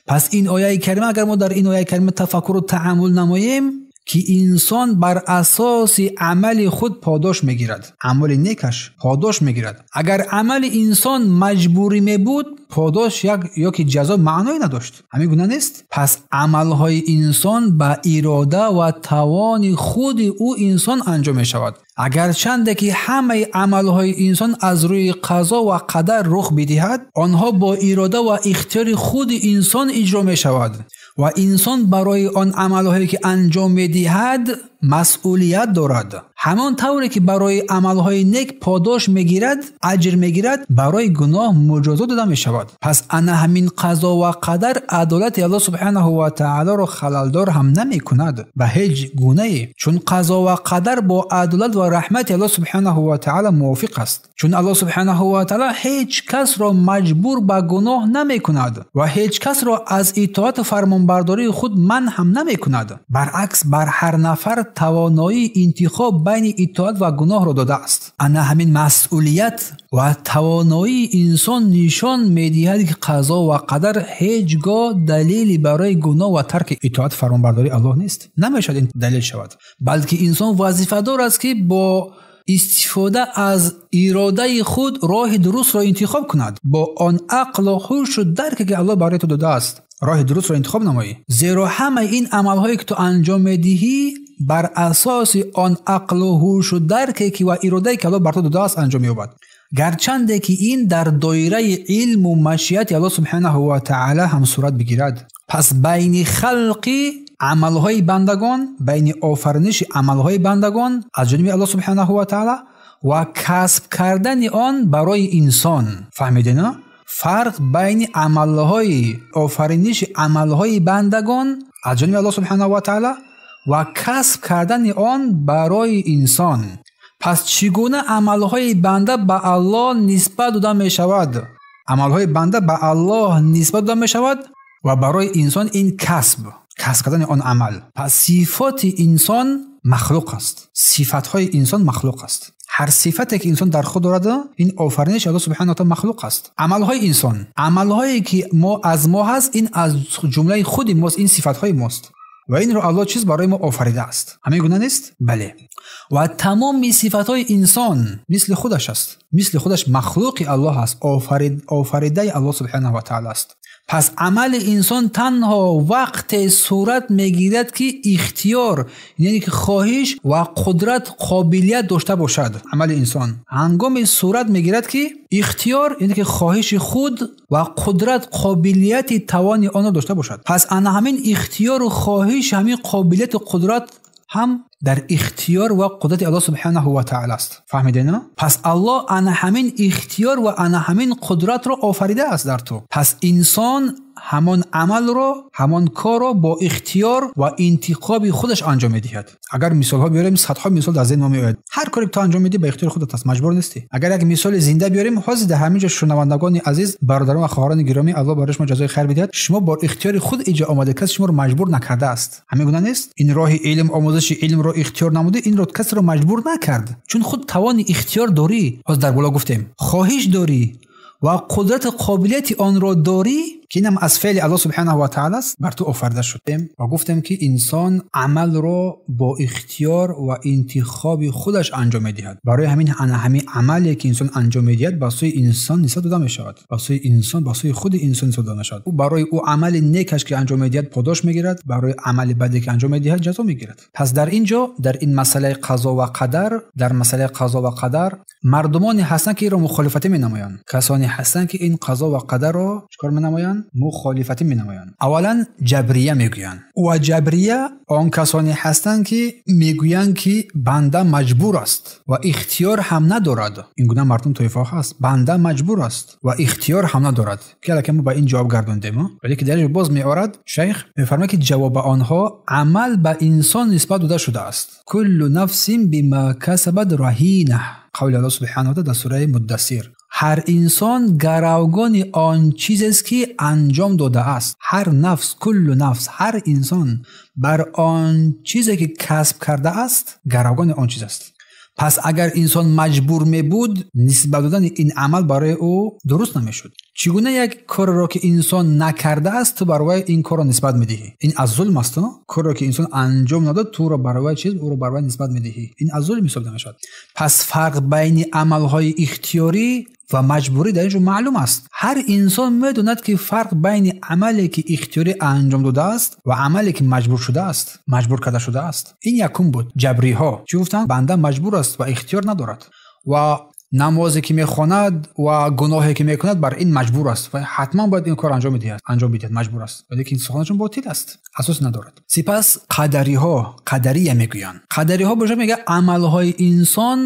Пас ин ояи карима, агар мо дар ин ояи карима тафаккуру таъаммул намоем, ки инсон бар асоси амали худ подош мегирад, амали некаш подош мегирад. Агар амали инсон маҷбурӣ мебуд, подош як ё ки ҷазо маъное надошт. Ҳамин гуна нест? Пас амалҳои инсон ба ирода ва тавони худи ӯ инсон анҷом мешавад. Агарчанде ки ҳамаи амалҳои инсон аз рӯи қазо ва қадар рух бидиҳад, онҳо бо ирода ва ихтиёри худи инсон иҷро мешавад ва инсон барои он амалҳое ки анҷом медиҳад масъулият дорад. Ҳамон тавре ки барои амалҳои нек подош мегирад, аҷр мегирад, барои гуноҳ муҷозот дода мешавад. Пас ана ҳамин қазо ва қадар адолати Аллоҳ субҳанаҳу ва таъалоро халалдор ҳам намекунад ба ҳеҷ гунае, чун қазо ва қадар бо адолат ва раҳмати Аллоҳ субҳанаҳу ва таъала мувофиқ аст. Чун Аллоҳ субҳанаҳу ва таъала ҳеҷ касро маҷбур ба гуноҳ намекунад ва ҳеҷ касро аз итоату фармонбардории худ манъ ҳам намекунад. Баръакс, бар ҳар нафар тавоноии интихоб байни итоат ва гуноҳро додааст. Ана ҳамин масъулият ва тавоноии инсон нишон медиҳад, ки қазо ва қадар ҳеҷ гоҳ далели барои гуноҳ ва тарки итоат фармонбардории Аллоҳ нест. Намешавад ин далел шавад, балки инсон вазифадор аст, ки бо истифода аз иродаи худ роҳи дурустро интихоб кунад, бо он ақлу ҳушу дарке ки Аллоҳ барои ту додааст роҳи дурустро интихоб намоӣ. Зеро ҳамаи ин амалҳое ки ту анҷом медиҳӣ бар асоси он ақлу ҳушу дарке ки ва иродае ки Аллоҳ бар ту додааст анҷом меёбад. Гарчанде ки ин дар доираи илму машиати Аллоҳ субҳанаҳу ва таъала ҳам сурат бигирад. Пас байни халқи амалҳои бандагон, байни офариниши амалҳои бандагон аз ҷониби Аллоҳ субҳанаҳу ва таъала ва касб кардани он барои инсон, фаҳмидед, на? Фарқ байни амалҳои офариниши амалҳои бандагон аз ҷониби Аллоҳ субҳанаҳу ва таъала ва касб кардани он барои инсон. Пас чӣ гуна амалҳои банда ба Аллоҳ нисбат дода мешавад? Амалҳои банда ба Аллоҳ нисбат дода мешавад ва барои инсон ин касб, касб кардани он амал. Пас сифоти инсон махлуқ аст. Сифатҳои инсон махлуқ аст. Ҳар сифате ки инсон дар худ дорад, ин офариниши Аллоҳ субҳанаҳу ва таъала махлуқ аст. Амалҳои инсон, амалҳое ки мо аз мо ҳаст, ин аз ҷумлаи худи мост, ин сифатҳои мост ва инро Аллоҳ чиз барои мо офаридааст. Ҳамин гуна нест? Бале. Ва тамоми сифатҳои инсон мисли худаш аст, мисли худаш махлуқи Аллоҳ аст, офаридаи Аллоҳ субҳанаҳу ва таъала аст. Пас амали инсон танҳо вақте сурат мегирад, ки ихтиёр, яъне ки хоҳиш ва қудрат, қобилият дошта бошад. Амали инсон ҳангоме сурат мегирад, ки ихтиёр, яъне ки хоҳиши худ ва қудрат, қобилияти тавони онро дошта бошад. Пас ана ҳамин ихтиёру хоҳиш, ҳамин қобилияту қудрат ҳам дар ихтиёр ва қудрати Аллоҳ субҳонаҳу ва таъоло аст. Фаҳмидед, на? Пас Аллоҳ ана ҳамин ихтиёр ва ана ҳамин қудратро офаридааст дар ту. Пас инсон ҳамон амалро, ҳамон корро бо ихтиёр ва интихоби худаш анҷом медиҳад. Агар мисолҳо биёрем, садҳо мисол дар зеҳни мо меояд. Ҳар коре ки ту анҷом медиҳӣ ба ихтиёри худат аст, маҷбур нестӣ. Агар як мисоли зинда биёрем, ҳозир дар ҳамин ҷо шунавандагони азиз, бародарон ва хоҳарони гиромӣ, Аллоҳ барои шумо ҷазои хайр бидиҳад. Шумо бо ихтиёри худ инҷо омадед, касе шуморо маҷбур накардааст. Ҳамин гуна нест? Ин роҳи илм, омӯзиши илмро ихтиёр намудӣ, инро касеро маҷбур накард. Чун худ тавони ихтиёр дорӣ, ҳозир дар боло гуфтем, хоҳиш дорӣ ва қудрати қобилияти онро дорӣ, ки инам аз феъли Аллоҳ субҳонаҳу ва таъоло аст, бар ту офарида шуд. Ва гуфтем, ки инсон амалро бо ихтиёр ва интихоби худаш анҷом медиҳад. Барои ҳамин ана ҳамин амале ки инсон анҷом медиҳад ба сӯи инсон нисбат дода мешавад, ба сӯи инсон, ба сӯи худи инсон нисбат дода мешавад. Ӯ барои ӯ амали некаш ки анҷом медиҳад подош мегирад, барои амали баде ки анҷом медиҳад ҷазо мегирад. Пас дар ин ҷо, дар ин масъалаи қазо ва қадар, дар масъалаи қазо ва қадар мардумоне ҳастанд, ки инро мухолифатӣ менамоянд. Касоне ҳастанд, ки ин қазо ва қадарро чикор менамоянд? Мухолифатӣ менамоянд. Аввалан ҷабрия мегӯянд. Ва ҷабрия он касоне ҳастанд, ки мегӯянд, ки банда маҷбур аст ва ихтиёр ҳам надорад. Ин гуна мардум тоифаҳо ҳаст. Банда маҷбур аст ва ихтиёр ҳам надорад. Ки аллакай мо ба ин ҷавоб гардондем, вале ки дар ин ҷо боз меорад шайх, мефармояд, ки ҷавоб ба онҳо амал ба инсон нисбат дода шудааст. Куллу нафсин бима касабат раҳина. Қавли Аллоҳ субҳонаҳу ва таъоло дар сураи Муддассир. Ҳар инсон гаравгони он чизест, ки анҷом додааст. Ҳар нафс, куллу нафс, ҳар инсон бар он чизе ки касб кардааст гаравгони он чиз аст. Пас агар инсон маҷбур мебуд, нисбат додани ин амал барои ӯ дуруст намешуд. Чӣ гуна як корро ки инсон накардааст, ту барои ин корро нисбат медиҳӣ? Ин аз зулм аст, не? Корро ки инсон анҷом надод, туро барои чиз, ӯро барои нисбат медиҳӣ. Ин аз зулм ҳисоб намешавад. Пас фарқ байни амалҳои ихтиёрӣ ва маҷбурӣ дар ин ҷо маълум аст. Ҳар инсон медонад, ки фарқ байни амале ки ихтиёрӣ анҷом додааст ва амале ки маҷбур шудааст, маҷбур карда шудааст. Ин якум буд. Ҷабриҳо чӣ гуфтанд? Банда маҷбур аст ва ихтиёр надорад ва намозе ки мехонад ва гуноҳе ки мекунад бар ин маҷбур аст ва ҳатман бояд ин кор анҷом диҳад, маҷбур аст. Вале ки суханашон ботил аст, асос надорад. Сипас қадариҳо, қадария мегӯянд. Қадариҳо бошад мегӯяд амалҳои инсон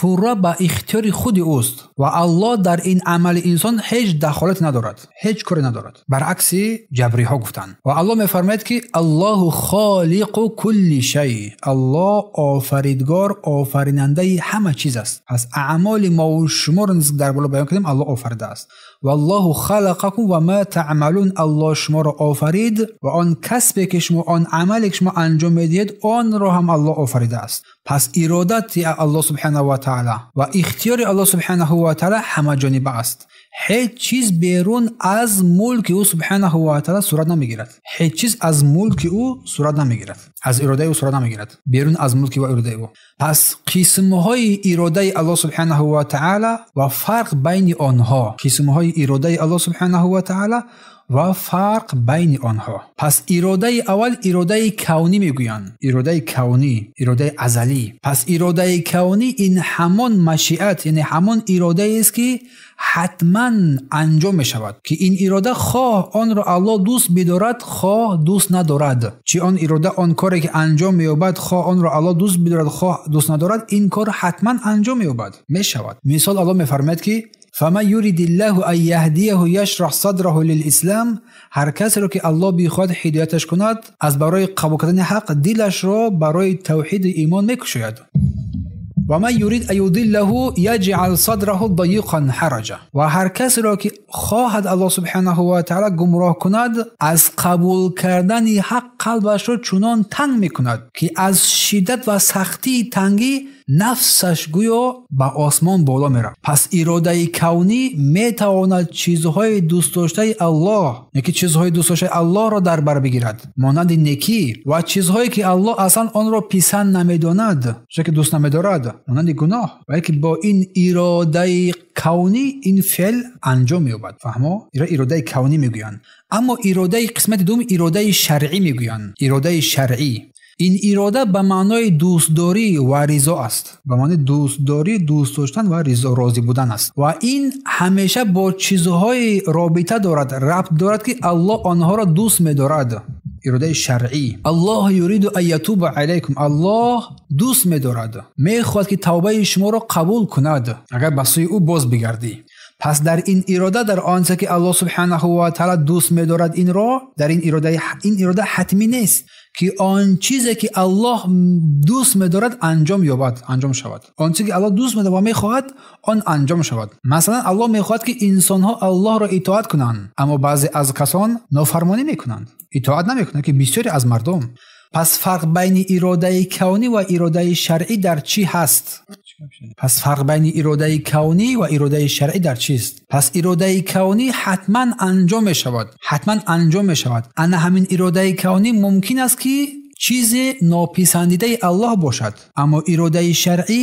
пурра ба ихтиёри худи ӯст ва Аллоҳ дар ин амали инсон ҳеҷ дахолате надорад, ҳеҷ коре надорад. Баръакси ҷабриҳо гуфтанд. Ва Аллоҳ мефармояд, ки Аллоҳу холиқу кулли шай, Аллоҳ офаридгор, офаринандаи ҳама чиз аст. Пас аъмоли мо ва шуморо низ дар боло баён кардем, Аллоҳ офаридааст. Валлоҳу халақакум ва ма таъмалун, Аллоҳ шуморо офарид ва он касбе ки шумо, он амале ки шумо анҷом медиҳед, онро ҳам Аллоҳ офаридааст. Пас иродати Аллоҳ субҳонаҳу ва таъоло ва ихтиёри Аллоҳ субҳонаҳу ва таъоло ҳамаҷониба аст. Ҳеҷ чиз берун аз мулки ӯ субҳонаҳу ва таъоло сурат намегирад. Ҳеҷ чиз аз мулки ӯ сурат намегирад, аз иродаи ӯ сурат намегирад, берун аз мулки ва иродаи ӯ. Пас қисмҳои иродаи Аллоҳ субҳонаҳу ва таъоло ва фарқ байни онҳо, қисмҳои иродаи Аллоҳ субҳонаҳу ва таъоло ва фарқ байни онҳо. Пас иродаи аввал иродаи кавнӣ мегӯянд, иродаи кавнӣ, иродаи азалӣ. Пас иродаи кавнӣ ин ҳамон машиат, яъне ҳамон иродае аст, ки ҳатман анҷом мешавад, ки ин ирода хоҳ онро Аллоҳ дӯст бидорад, хоҳ дӯст надорад. Чи он ирода, он коре ки анҷом меёбад, хоҳ онро Аллоҳ дӯст бидорад, хоҳ дӯст надорад, ин кор ҳатман анҷом меёбад, мешавад. Мисол, Аллоҳ мефармояд, ки фаман юридиллаҳу ан яҳдияҳу яшраҳ садраҳу лилислам, ҳар касеро ки Аллоҳ бихоҳад ҳидояташ кунад, аз барои қабул кардани ҳақ дилашро барои тавҳиду имон мекушояд. Ва ман юрид ан юдиллаҳу яҷъал садраҳу дайиқан ҳараҷа, ва ҳар касеро ки хоҳад Аллоҳ субҳонаҳу ва таъоло гумроҳ кунад, аз қабул кардани ҳақ қалбашро чунон танг мекунад, ки аз шиддат ва сахтии тангӣ нафсаш гӯё ба осмон боло меравад. Пас иродаи кавнӣ метавонад чизҳои дӯстдоштаи Аллоҳ, яке чизҳои дӯстдоштаи Аллоҳро дар бар бигирад, монанди некӣ ва чизҳое ки Аллоҳ аслан онро писанд намедонад, чизе ки дӯст намедорад, монанди гуноҳ. Вале бо ин иродаи кавнӣ ин феъл анҷом меёбад. Фаҳмо? Инро иродаи кавнӣ мегӯянд. Аммо иродаи қисмати дуюм иродаи шаръӣ мегӯянд. Иродаи шаръӣ. Ин ирода ба маънои дӯстдорӣ ва ризо аст. Ба маънои дӯстдорӣ, дӯст доштан ва ризо, розӣ будан аст. Ва ин ҳамеша бо чизҳои робита дорад, рабт дорад ки Аллоҳ онҳоро дӯст медорад. Иродаи шаръӣ. Аллоҳ юриду ан ятуба алайкум. Аллоҳ дӯст медорад, мехоҳад ки тавбаи шуморо қабул кунад, агар ба сӯи ӯ боз бигардӣ. Пас дар ин ирода, дар он чизе ки Аллоҳ субҳонаҳу ва таъоло дӯст медорад, инро дар ин ирода, ин ирода ҳатмӣ нест ки он чизе ки Аллоҳ дӯст медорад анҷом ёбад, анҷом шавад. Он чизе ки Аллоҳ дӯст медорад ва мехоҳад, он анҷом шавад. Масалан, Аллоҳ мехоҳад ки инсонҳо Аллоҳро итоат кунанд, аммо баъзе аз касон нофармонӣ мекунанд, итоат намекунанд, ки бисёре аз мардум. Пас фарқ байни иродаи кавнӣ ва иродаи шаръӣ дар чӣ ҳаст? Пас фарқ байни иродаи кавнӣ ва иродаи шаръӣ дар чист? Пас иродаи кавнӣ ҳатман анҷом мешавад, ҳатман анҷом мешавад. Ана ҳамин иродаи кавнӣ мумкин аст ки чизе нописандидаи Аллоҳ бошад, аммо иродаи шаръӣ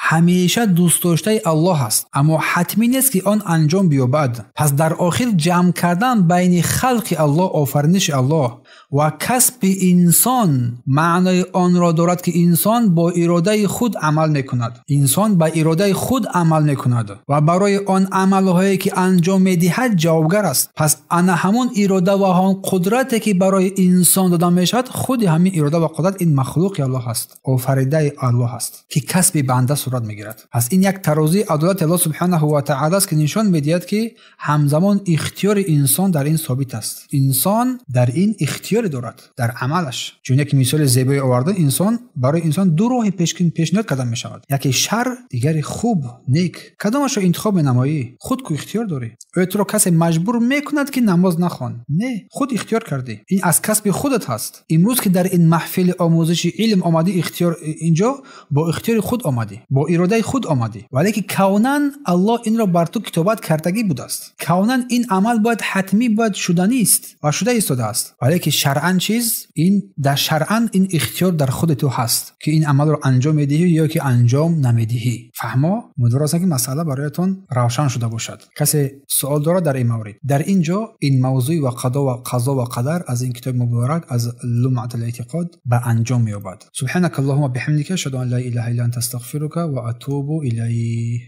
ҳамеша дӯстдоштаи Аллоҳ аст, аммо ҳатмӣ нест ки он анҷом биёбад. Пас дар охир ҷамъ кардан байни халқи Аллоҳ, офариниши Аллоҳ ва касби инсон маънои онро дорад ки инсон бо иродаи худ амал мекунад. Инсон ба иродаи худ амал мекунад ва барои он амалҳое ки анҷом медиҳад ҷавобгар аст. Пас ана ҳамон ирода ва ҳамон қудрате ки барои инсон дода мешавад, худи ҳамин ирода ва қудрат ин махлуқи Аллоҳ аст, офаридаи Аллоҳ аст, ки касби банда сурат мегирад. Пас ин як тарозии адолати Аллоҳ субҳонаҳу ва таъоло аст ки нишон медиҳад ки ҳамзамон ихтиёри инсон дар ин собит аст. Инсон дар ин ихтиёр дорад дар амалаш. Чун як мисоли зебое оварда, инсон барои инсон ду роҳи пешниҳод карда мешавад: яке шар, дигаре хуб, нек. Кадомашро интихоб менамоӣ? Худ ку ихтиёр дорӣ. Оё туро касе маҷбур мекунад ки намоз нахон? Не, худ ихтиёр кардӣ. Ин аз касби худат ҳаст. Имрӯз ки дар ин маҳфили омӯзиши илм омадӣ, ихтиёр инҷо бо ихтиёри худ омадӣ, бо иродаи худ омадӣ. Вале ки кавнан Аллоҳ инро бар ту китобат кардагӣ будааст. Кавнан ин амал бояд ҳатмӣ, бояд шуданист ва шуда истодааст. Вале ки шаръан чиз, ин дар шаръан ин ихтиёр дар худи ту ҳаст ки ин амалро анҷом медиҳӣ ё ки анҷом намедиҳӣ. Фаҳмо? Умедвор ҳастам ки масъала бароятон равшан шуда бошад. Касе суол дорад дар ин маврид? Дар ин ҷо ин мавзӯи ва қазо ва қадар аз ин китоби муборак аз Лумъат ал-эътиқод ба анҷом меёбад. Субҳанака Аллоҳумма биҳамдика, ашҳаду ан ла илаҳа илла анта, астағфирука ва атубу илайк.